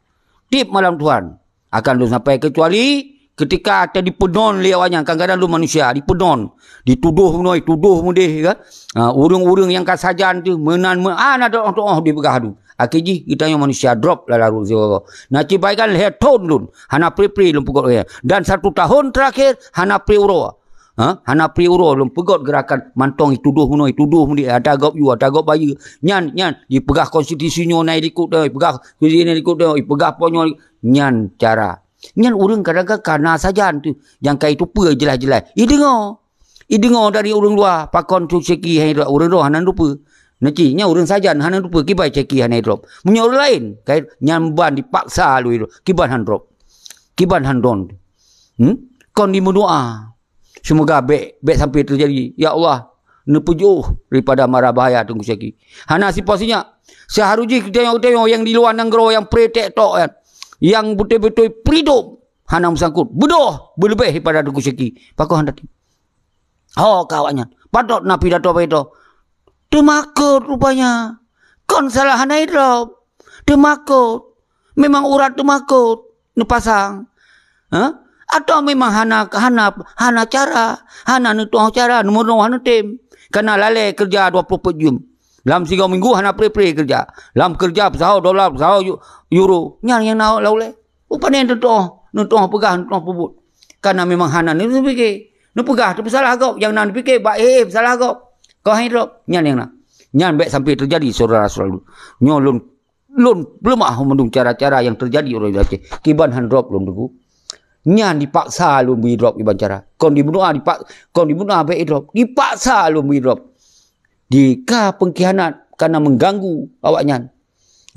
Tiep malam Tuhan akan lôn sampai, kecuali ketika ata dipeunon lé awaknyan, kadang-kadang lôn manusia dipeunon, ditudoh meunoe, ditudoh meudeh, kan? Ha, ureuëng-ureuëng nyang ka sajan tu meunan, meunan doh-doh dipeugah tu. Akhé jih geutanyoe manusia drop lam laôt sigoe. Na cit bak ikan lhèe thon lôn, hana pri-pri lôn peugöt lagèe nyan. Dan satu tahun terakhir hana pri uroe. Ha? Hana pri uroe lôn peugöt gerakan mantong itudoh meunoe, itudoh meudeh, ata gob yue, ata gob bayeue. Nyan, nyan, jipeugah konstitusi nyoe na ilikot, eh, jipeugah konstitusi nyoe na ilikot, eh, jipeugah po nyoe, nyan cara. Nyan ureuëng kadang-kadang ka na sajan tu, nyang ka itupeue jeulaih-jeulaih. Ideungoe. Ideungoe dari ureuëng luwa, pakon Teuku Syeki hana idrop, ureuëng droe hana neuteupeue. Neuci, nyan ureuëng sajan hana neuteupeue, kiban Syeki hana idrop. Meunyoe ureuëng laén, kai-, nyan ban dipaksa lôn idrop, kiban hana drop. Kiban hana drop. Hmm? Kon dimeudoá. Seumoga bék, bék sampai teujadi. Ya Allah, neupeujôh daripada mara bahaya Teuku Syeki. Hana sipoh sinyak. Seuharôh jih geutanyoe-geutanyoe nyang di luwa nanggroe nyang pré tek tok nyan, nyang beutôi-beutôi peulidop, hana meusangkot. Beudôh, beuleubeh daripada Teuku Syeki. Pakon hana tém. Ho ka awaknyan. Patot na pidato-pidato. Teumakot rupanya. Kon salah hana idrop. Teumakot. Memang urat teumakot neupasang. Ha? Atawa memang hana, hana, hana cara, hana neutuoh cara, neumeunoe hana tém. Kana lalée keureuja dua ploh peuet jeuem. Lam sigoe minggu hana pré-pré keureuja. Lam keureuja peusaho dolar, peusaho yu-, euro. Nyan nyang na lam ulée. Upane neutuoh, neutuoh peugah, neutuoh peubuet. Kana memang hana neupike. Neupeugah teupeusalah gob, nyang na neupike bak éh peusalah gob. Kah hana drop, nyan nyang na. Nyan bék sampai teujadi, syedara-syedara lôn. Nyoe lôn, lôn peuleumah mandum cara-cara nyang teujadi ureuëng Aceh. Kiban hana drop lôn Teuku. Nyan dipaksa lôn bri drop kiban cara. Kon dimeudoá dipak-, kon dimeudoá bék idrop. Dipaksa lôn bri drop. Di ka pengkhianat kana mengganggu awaknyan.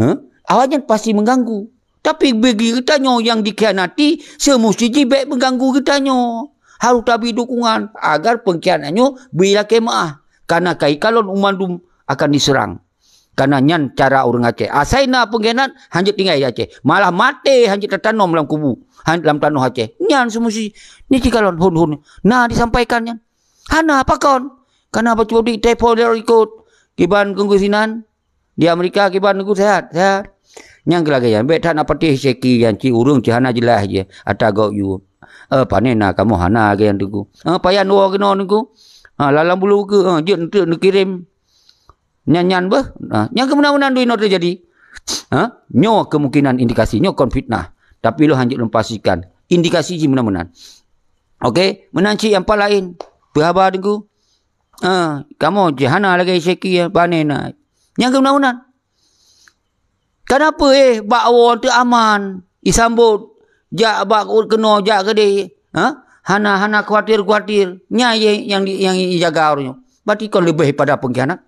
Huh? Awaknyan pasti mengganggu. Tapi bagi geutanyoe nyang dikhianati, seumusti jih bék mengganggu geutanyoe. Harôh tabri dukungan agar pengkhianat nyoe bri lakée meuáh. Kana kai kalon u mandum akan diseurang. Kana nyan cara ureuëng Aceh. Asai na pengkhianat, hanjeuet tinggai di Aceh. Malah maté hanjeuet tatanom lam kubu, han-, lam tanoh Aceh. Nyan seumusti ni ci kalon hon-hon na disampaikan nyan. Hana pakon. Kana bacut di telepon lewat ikot. Kiban Teungku Sinan di Amerika, kiban Teungku sehat, sehat. Nyang keu lagée nyan, bék that na patéh Syeki nyan, ci ureuëng ci hana jeulaih jih ata gob yue. Eh, pane na kamoe hana lagée nyan Teungku. Eh, payan woe keunoe Teungku. Ha, lam-lam bulu keu, eh, jeuet neuteuek neukirém. Nyan, nyan beuh. Ha, nyang keu meunan-meunan dui noe teujadi. Ha? Nyoe kemungkinan indikasi, nyoe kon fitnah. Tapi lôn hanjeuet lôn pastikan. Indikasi jih meunan-meunan. Oke, meunan cit nyang pat laén. Peue haba Teungku? Ah, kamoe jih hana lagée Syeki, pane na. Nyang keu meunan-meunan. Kenapa, eh, bak woe teu aman, isambot, jak bak keunoe, jak keudeh, ha? Hana, hana khawatir-khawatir. Nyan nyang, nyang ijaga ureuëng nyoe. Berarti kon leubeh pada pengkhianat.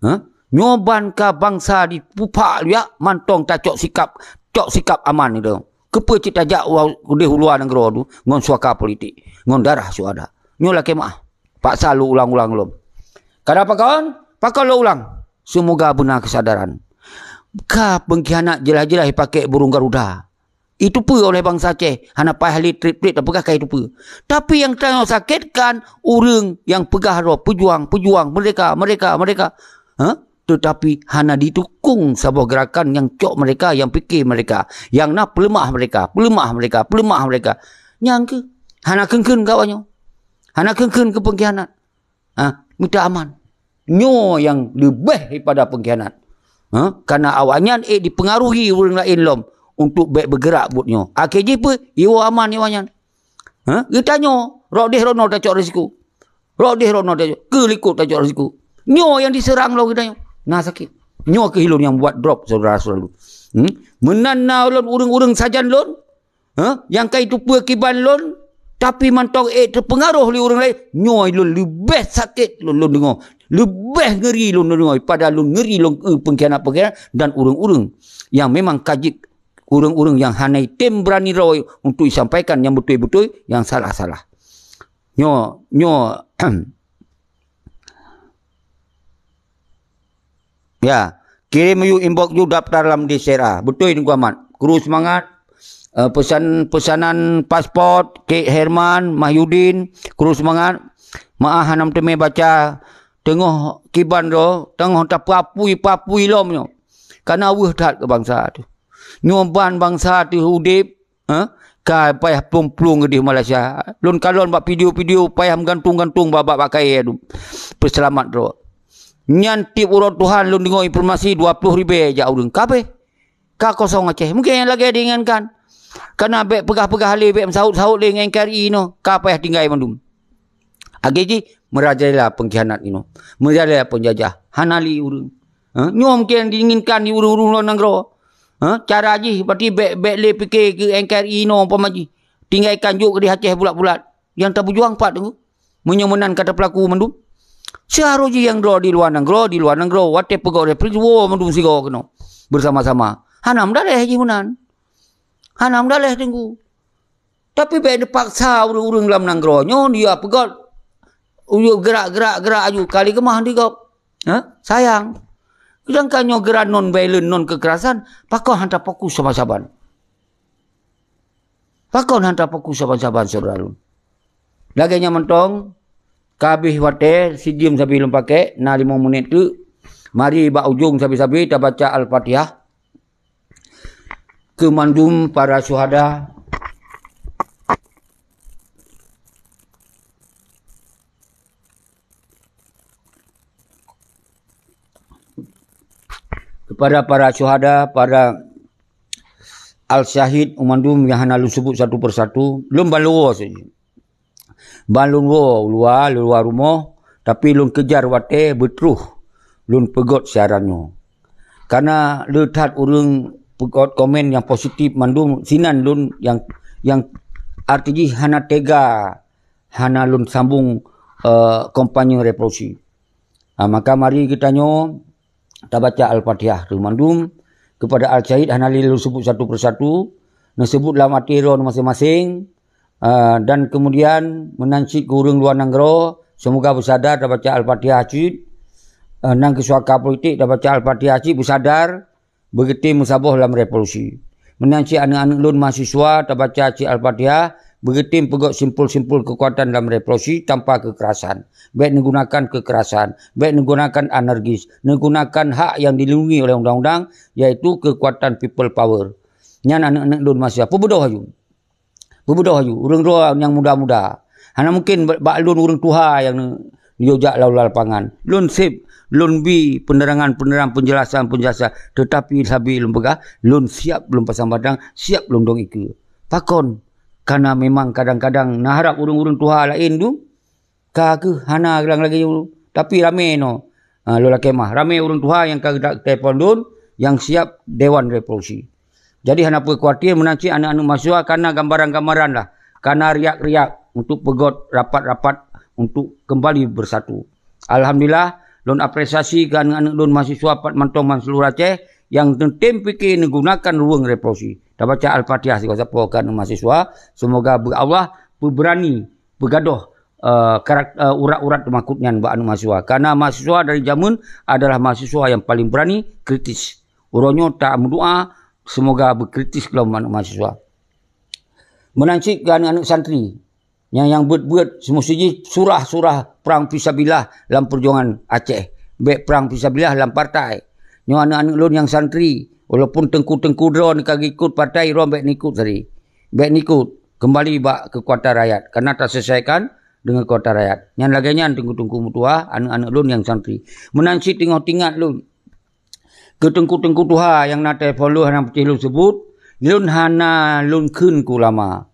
Ha? Nyoe ban ka bansa dipupak liak mantong tacok sikap, cok sikap aman itu. Keupeue cit tajak u, udeh u luwa nanggroe tu ngon suaka politik, ngon darah syuhada. Nyoe lakée meuáh. Paksa lôn ulang-ulang lom. Kada pakon, pakon lôn ulang. Semoga beuna keusadaran. Ka pengkhianat jeulaih-jeulaih pakai burung garuda. Itu peue oleh bansa Aceh, hana payah lé trip-trip tapeugah ka itu peue. Tapi nyang tanyoe sakitkan ureuëng nyang peugah droe pejuang, pejuang, merdeka, merdeka, merdeka. Ha? Tetapi hana didukung saboh gerakan nyang cok mereka, nyang pike mereka, nyang na peuleumah mereka, peuleumah mereka, peuleumah mereka. Nyang keuh hana kheun-kheun keu awaknyoe. Hana kheun-kheun keu pengkhianat. Ha, mita aman. Nyoe nyang leubeh daripada pengkhianat. Ha, karena awaknyan ék dipengaruhi ureuëng laén lom untuk bék beugerak buet nyoe. Akhé jih peue? Iwoe aman nyoe nyan. Ha, geutanyoe, rot deh rot noe tacok risiko. Rot deh rot noe tacok, keu likot tacok risiko. Nyoe nyang diseurang lom geutanyoe. Na sakét. Nyoe keuh lôn nyang buat drop, syedara-syedara lôn. Hmm? Meunan na lôn ureuëng-ureuëng sajan lôn, ha? Nyang ka iteupeue kiban lôn, tapi mantong ék teupeungaroh lé ureuëng laén, nyoe lôn leubeh sakét lôn, lôn deungoe. Leubeh ngeuri lôn deungoe, padahai lôn ngeuri lôn, eh, pengkhianat-pengkhianat dan ureuëng-ureuëng nyang memang ka jeuet ureuëng-ureuëng nyang hana item beurani droe untuk isampaikan nyang beutôi-beutôi, nyang salah-salah. Nyoe, nyoe, ya, kirém yue inbox yue daftar lam D C R A. Beutôi Teungku Ahmad. Kru seumangat. Eh, peusan, peusanan paspot, Kek Herman, Mahyudin, kru seumangat. Meuáh hana meuteumé baca, teungoh kiban droe, teungoh tapeuapui-papui lom nyoe. Kana weueh that keu bansa teuh. Nyoe ban bansa teuh udeb, ha? Ka payah plueng-plueng geudeh Malaysia. Lôn kalon bak video-video payah meugantung-gantung bak, bak, bak kayée dum. Peuseulamat droe. Nyan tieb uroe Tuhan lôn deungoe informasi dua ploh ribée jak ureuëng. Ka abéh. Ka kosong Aceh. Mungken nyang lagée diinginkan. Kana bék peugah-peugah lé, bék meusaut-saut lé ngon N K R I nyoe. Ka payah tinggai mandum. Akhé jih, meurajalela pengkhianat inoe. Meurajalela penjajah. Hana li ureuëng. Ha? Nyoe mungken diinginkan di ureuëng-ureuëng luwa nanggroe. Ha? Cara jih, berarti bék, bék lé pike keu N K R I inoe umpama jih. Tinggai kanjok keudeh Aceh bulat-bulat. Nyang tabeujuang pat Teungku. Meunyoe meunan ka teupeulaku mandum, seuharôh jih nyang droe di luwa nanggroe, di luwa nanggroe, watée peugöt referendum, woe mandum sigoe keunoe beusama-sama. Hana meudaleh jih meunan. Hana meudaleh Teungku. Tapi bék neupaksa ureuëng-ureuëng lam nanggroe nyoe dia peugöt, gerak-gerak-gerak aju kali keumah di gob. Ha? Sayang. Sedangkan nyoe geurak non-violent, non kekerasan, pakon hana fokus saban-saban. Pakon hana fokus saban-saban, syedara lôn. Lagée nyan mantong, ka habéh watée, sijeuem sabe lôn pakék, na limong menit teuk. Mari bak ujong sabe-sabe tabaca Al-Fatihah keu mandum para syuhada. Kepada para syuhada, para al-syahid, mandum nyang hana lôn seubut satu persatu, lôn ban lôn woe saja. Ban lôn woe u luwa, luwa rumoh, tapi lôn keujar watée beutroh lôn peugöt siaran nyoe. Karena le that ureuëng peugöt komen nyang positif mandum, sinan lôn nyang, nyang arti jih hana tega, hana lôn sambong, eh, kampanye revolusi. Ha, maka mari geutanyoe tabaca Al-Fatihah keu mandum. Kepada al-syahid hana lé lôn seubut satu persatu, neuseubut lam até droe maséng-maséng, ah, dan kemudian meunan cit keu ureuëng luwa nanggroe, seumoga beusadar tabaca Al-Fatihah cit, ah, nan keu suaka politik tabaca Al-Fatihah cit beusadar, beugeutem meusaboh lam revolusi. Meunan cit aneuëk-aneuëk lôn mahasiswa tabaca cit Al-Fatihah, beugeutem peugöt simpul-simpul keukuatan lam revolusi tanpa kekerasan. Bék neugunakan kekerasan, bék neugunakan anarkis, neugunakan hak nyang dilindungi oleh undang-undang, yaitu keukuatan people power. Nyan aneuëk-aneuëk lôn mahasiswa, peubeudoh aju. Peubeudoh aju, ureuëng droe nyang muda-muda. Hana mungken ba-, bak lôn ureuëng tuha nyang ne-, neujak lam lapangan. Lôn sép, lôn bi penerangan-penerangan, penjelasan-penjelasan, teutapi sabe lôn peugah, lôn siap lôn pasang batang, siap lôn dong ikeue. Pakon? Karena memang kadang-kadang na harab ureuëng-ureuëng tuha laén tu, ka keuh hana lagée nyoe, tapi ramé nyoe. Ha, lôn lakée meu'ah, ramé ureuëng tuha nyang ka geutak telepon lôn, nyang siap dewan revolusi. Jadi hana peue khawatir meunan cit aneuëk-aneuëk mahasiswa, kana gambaran-gambaran lah, kana riak-riak untuk peugöt rapat-rapat untuk kembali bersatu. Alhamdulillah, lôn apresiasi keu aneuëk-aneuëk lôn mahasiswa pat mantong ban seuluruh Aceh nyang teuntém pike neugunakan ruweueng revolusi. Tabaca Al-Fatihah sigoe sapoe keu aneuëk mahasiswa, seumoga beu Allah peubeurani peugadôh, eh, karak-, eh, urat-urat teumakot nyan bak aneuëk mahasiswa. Karena mahasiswa dari jameun adalah mahasiswa nyang paleng beurani, kritis. Uroe nyoe tameudoa, seumoga beukritis gohlom aneuëk mahasiswa. Meunan cit keu aneuëk-aneuëk santri, nyang, nyang beuet-beuet, seumusti jih surah-surah prang fisabilillah lam peujuangan Aceh. Bék prang fisabilillah lam partai. Nyoe aneuëk-aneuëk lôn nyang santri, walaupun teungku-teungku droe ka geuikot partai, droe bék neuikot sabe. Bék neuikot, keumbali bak keukuatan rakyat, karena taseuleusoikan deungon keukuatan rakyat. Nyan lagée nyan teungku-teungku meutuha, aneuëk-aneuëk lôn nyang santri. Meunan cit teungoh teuingat lôn, keu teungku-teungku tuha nyang na telepon lôn hana peucéh lôn seubut, lôn hana lôn kheun keu ulama.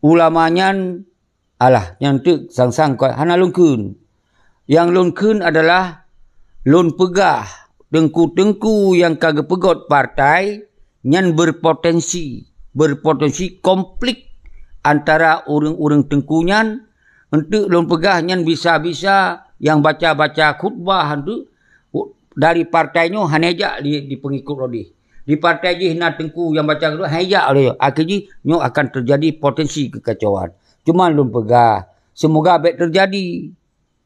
Ulama nyan, alah, nyan teuk sang-sang ka hana lôn kheun. Nyang lôn kheun adalah lôn peugah teungku-teungku nyang ka geupeugöt partai nyan berpotensi, berpotensi konflik antara ureuëng-ureuëng teungku nyan. Enteuk lôn peugah nyan bisa-bisa nyang baca-baca khutbah enteuk dari partai nyoe hana jak di, di peungikut roh jih. Di partai jih na teungku nyang baca khutbah hana jak lé. Akhé jih nyoe akan teujadi potensi keukacauan. Cuma lôn peugah, seumoga bék teujadi.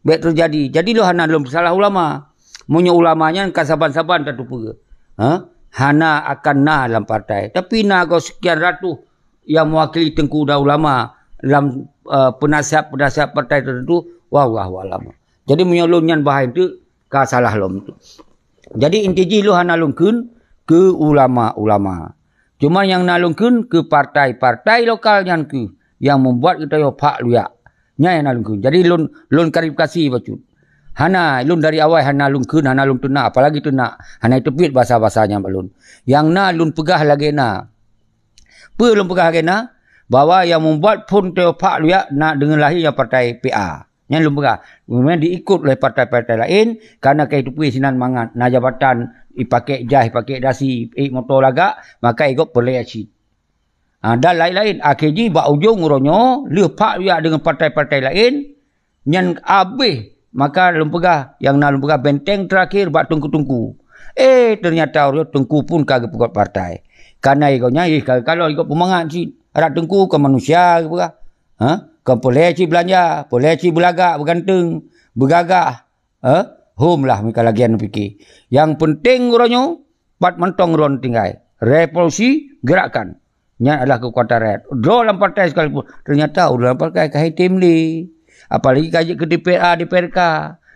Bék teujadi. Jadi lôn hana lôn peusalah ulama. Meunyoe ulama nyan ka saban-saban tateupeue, ha? Hana akan na lam partai. Tapi na goe sekian ratus nyang meuwakili teungku dan ulama lam, eh, peunasihat-peunasihat partai teuteuntu, wallahu alam. Jadi meunyoe lôn nyan bahai teuk, ka salah lom teuk. Jadi inti jih lôn hana lôn kheun keu ulama-ulama. Cuma nyang na lôn kheun keu partai-partai lokal nyan keuh nyang meubuat geutanyoe phak luyak. Nyan nyang na lôn kheun. Jadi lôn, lôn klarifikasi bacut. Hana, lôn dari awai hana lôn kheun, hana lôn teunak, apalagi teunak. Hana teubiet basa-basa nyan bak lôn. Nyang na lôn peugah lagée na. Peue lôn peugah lagée na? Bahwa nyang meubuat phon tanyoe phak luyak na deungon lahé nyang partai P A. Nyan lôn peugah, memang diikot oleh partai-partai laén, karena ka jiteupeue sinan mangat, na jabatan, jipakèk jah, jipakèk dasi, ék moto lagak, maka jigob peureulèe cit. Ha, dan laén-laén. Akhé jih bak ujong uroe nyoe, lheueh phak luyak deungon partai-partai laén, Nyan abéh, maka lôn peugah, nyang na lôn peugah benteng terakhir bak teungku-teungku. Eh, ternyata uroe nyoe teungku pun ka geupeugöt partai. Karena igoe nyan, ih, ka, kalau igoe peumangat cit, adak teungku kon manusia geupeugah. Ha? Kon peureulèe cit beulanja, peureulèe cit beulagak, beuganteung, beugagah. Eh? Hom lah meuka lagèe nyan pike. Nyang penting uroe nyoe, pat mantong droeneuh tinggai. Revolusi, gerakkan. Nyan adalah kekuatan rakyat. Droe lam partai sekalipun, ternyata ureueng lam partai ka item lé. Apalagi ka jeuet keu D P R A, D P R K.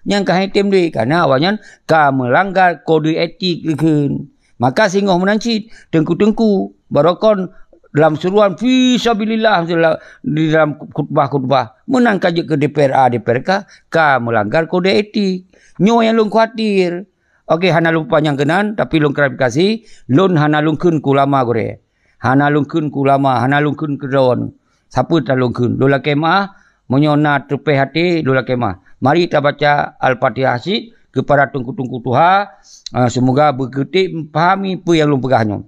Nyan ka item lé, karena awaknyan ka meulanggar kode etik geukheun. Maka singoh meunan cit, teungku-teungku, barokon lam seruan fi sabilillah di dalam khutbah-khutbah. Meunan ka jeuet keu D P R A, D P R K, ka meulanggar kode etik. Nyoe nyang lôn khawatir. Oke, hana lôn panyang keunan, tapi lôn klarifikasi, lôn hana lôn kheun keu ulama gurèe. Hana lôn kheun keu ulama, hana lôn kheun keu droeneuh. Sapeue ta lôn kheun? Lôn lakèe meu'ah, meunyoe na teupèh até, lôn lakèe meu'ah. Mari tabaca Al-Fatihah cit keu para teungku-teungku tuha, ah, seumoga beukeutik pahami peue nyang lôn peugah nyoe.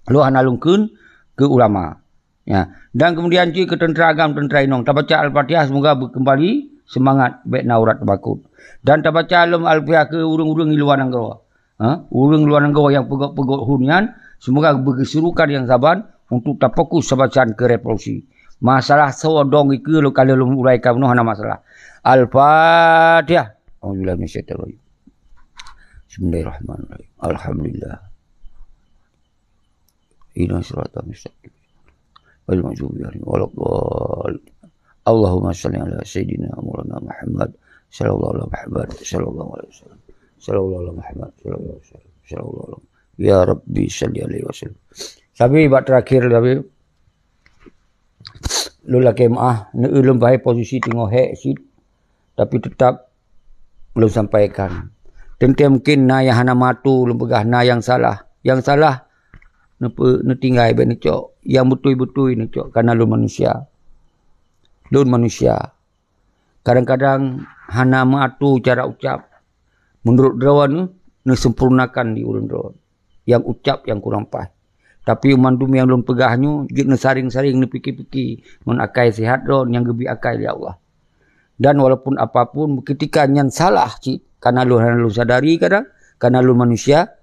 Lôn hana lôn kheun keu ulama. Ya. Dan kemudian cit keu teuntara agam, teuntara inong, tabaca Al-Fatihah, seumoga beukeumbali seumangat, bèk na urat teumakot. Dan tabaca lom Al-Fatihah keu ureueng-ureueng di luwa nanggroe. Ha? Ureueng luwa nanggroe nyang peugöt-peugöt hun nyan, seumoga beugeuseurukan nyang saban untuk tafokus saban-saban keu revolusi. Masalah soe dong ikeue lôn ka lheueh lôn uraikan bunoe hana masalah. Al-Fatihah. A'udzubillahi minasyaitonirrajim. Bismillahirrahmanirrahim. Alhamdulillah. Ihdinas siratal mustaqim. Ghairil maghdubi alaihim waladdallin. Allahumma shalli ala sayyidina maulana Muhammad sallallahu alaihi Muhammad sallallahu alaihi wasallam. Sallallahu ala Muhammad sallallahu alaihi wasallam. Sallallahu ala. Ya Rabbi shalli alaihi wasallam. Tapi bak terakhir, tapi lôn lakèe meu'ah, neu-eu lôn bahai posisi teungoh hèk cit, tapi teutap lôn sampaikan. Teuntèe mungken na nyang hana meuato lôn peugah, na nyang salah. Nyang salah neupe-, neutinggai, bèk neucok. Nyang beutôi-beutôi neucok, karena lôn manusia. Lôn manusia. Kadang-kadang hana meuato cara ucap. Meunurot droeneuh, neuseumpurnakan di ureueng droeneuh nyang ucap nyang kurang paih. Tapi mandum nyang lôn peugah nyoe jeuet neusaring-saring, neupike-pike ngon akai sihat droeneuh nyang geubri akai lé Allah. Dan walaupun apapun, keutika nyan salah cit, karena lôn hana lôn sadari kadang, karena lôn manusia,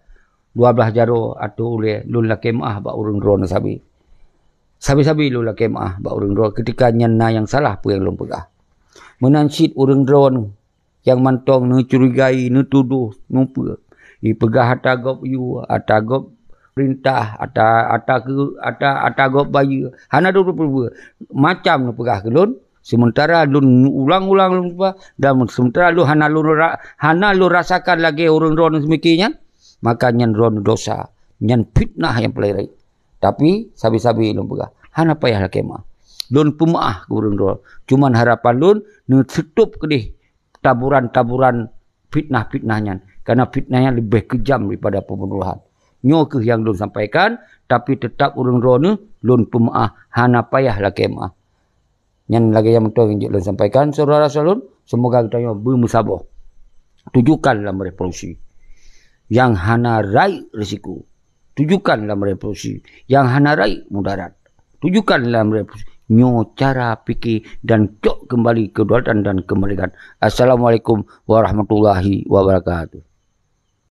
dua blaih jaroe ateueh ulèe lôn lakèe meu'ah bak ureueng droeneuh sabe. Sabe-sabe lôn lakèe meu'ah bak ureueng droeneuh keutika nyan na nyang salah peue nyang lôn peugah. Meunan cit ureueng droeneuh nyang mantong neucurigai, neutudoh, neupeue. Ipeugah ata gob yue, ata gob peurintah, ata, ata keu, ata, ata gob bayeue. Hana dua peureue macam neupeugah keu lôn, sementara lôn ulang-ulang lôn peugah, dan sementara lôn hana lôn ra-, hana lôn rasakan lagèe ureueng droeneuh seumike nyan, maka nyan droeneuh dosa. Nyan fitnah nyang paleng rayeuk. Tapi sabe-sabe lôn peugah, hana payah lakèe meu'ah. Lôn peumeu'ah keu ureueng droeneuh. Cuman harapan lôn neuseutôb keudeh taburan-taburan fitnah-fitnah nyan. Karena fitnah nyan leubeh keujam daripada pembunuhan. Nyoe kheueh nyang lôn sampaikan, tapi teutap ureueng droeneuh lôn peumeu'ah, hana payah lakèe meu'ah. Nyan lagèe nyang mantong nyang jeuet lôn sampaikan, syedara-syedara lôn, seumoga geutanyoe beumeusaboh. Tujukan lam revolusi nyang hana rayeuk risiko. Tujukan lam revolusi nyang hana rayeuk mudarat. Tujukan lam revolusi nyoe cara pike dan cok keumbali kedaulatan dan keumerdekaan. Assalamualaikum warahmatullahi wabarakatuh.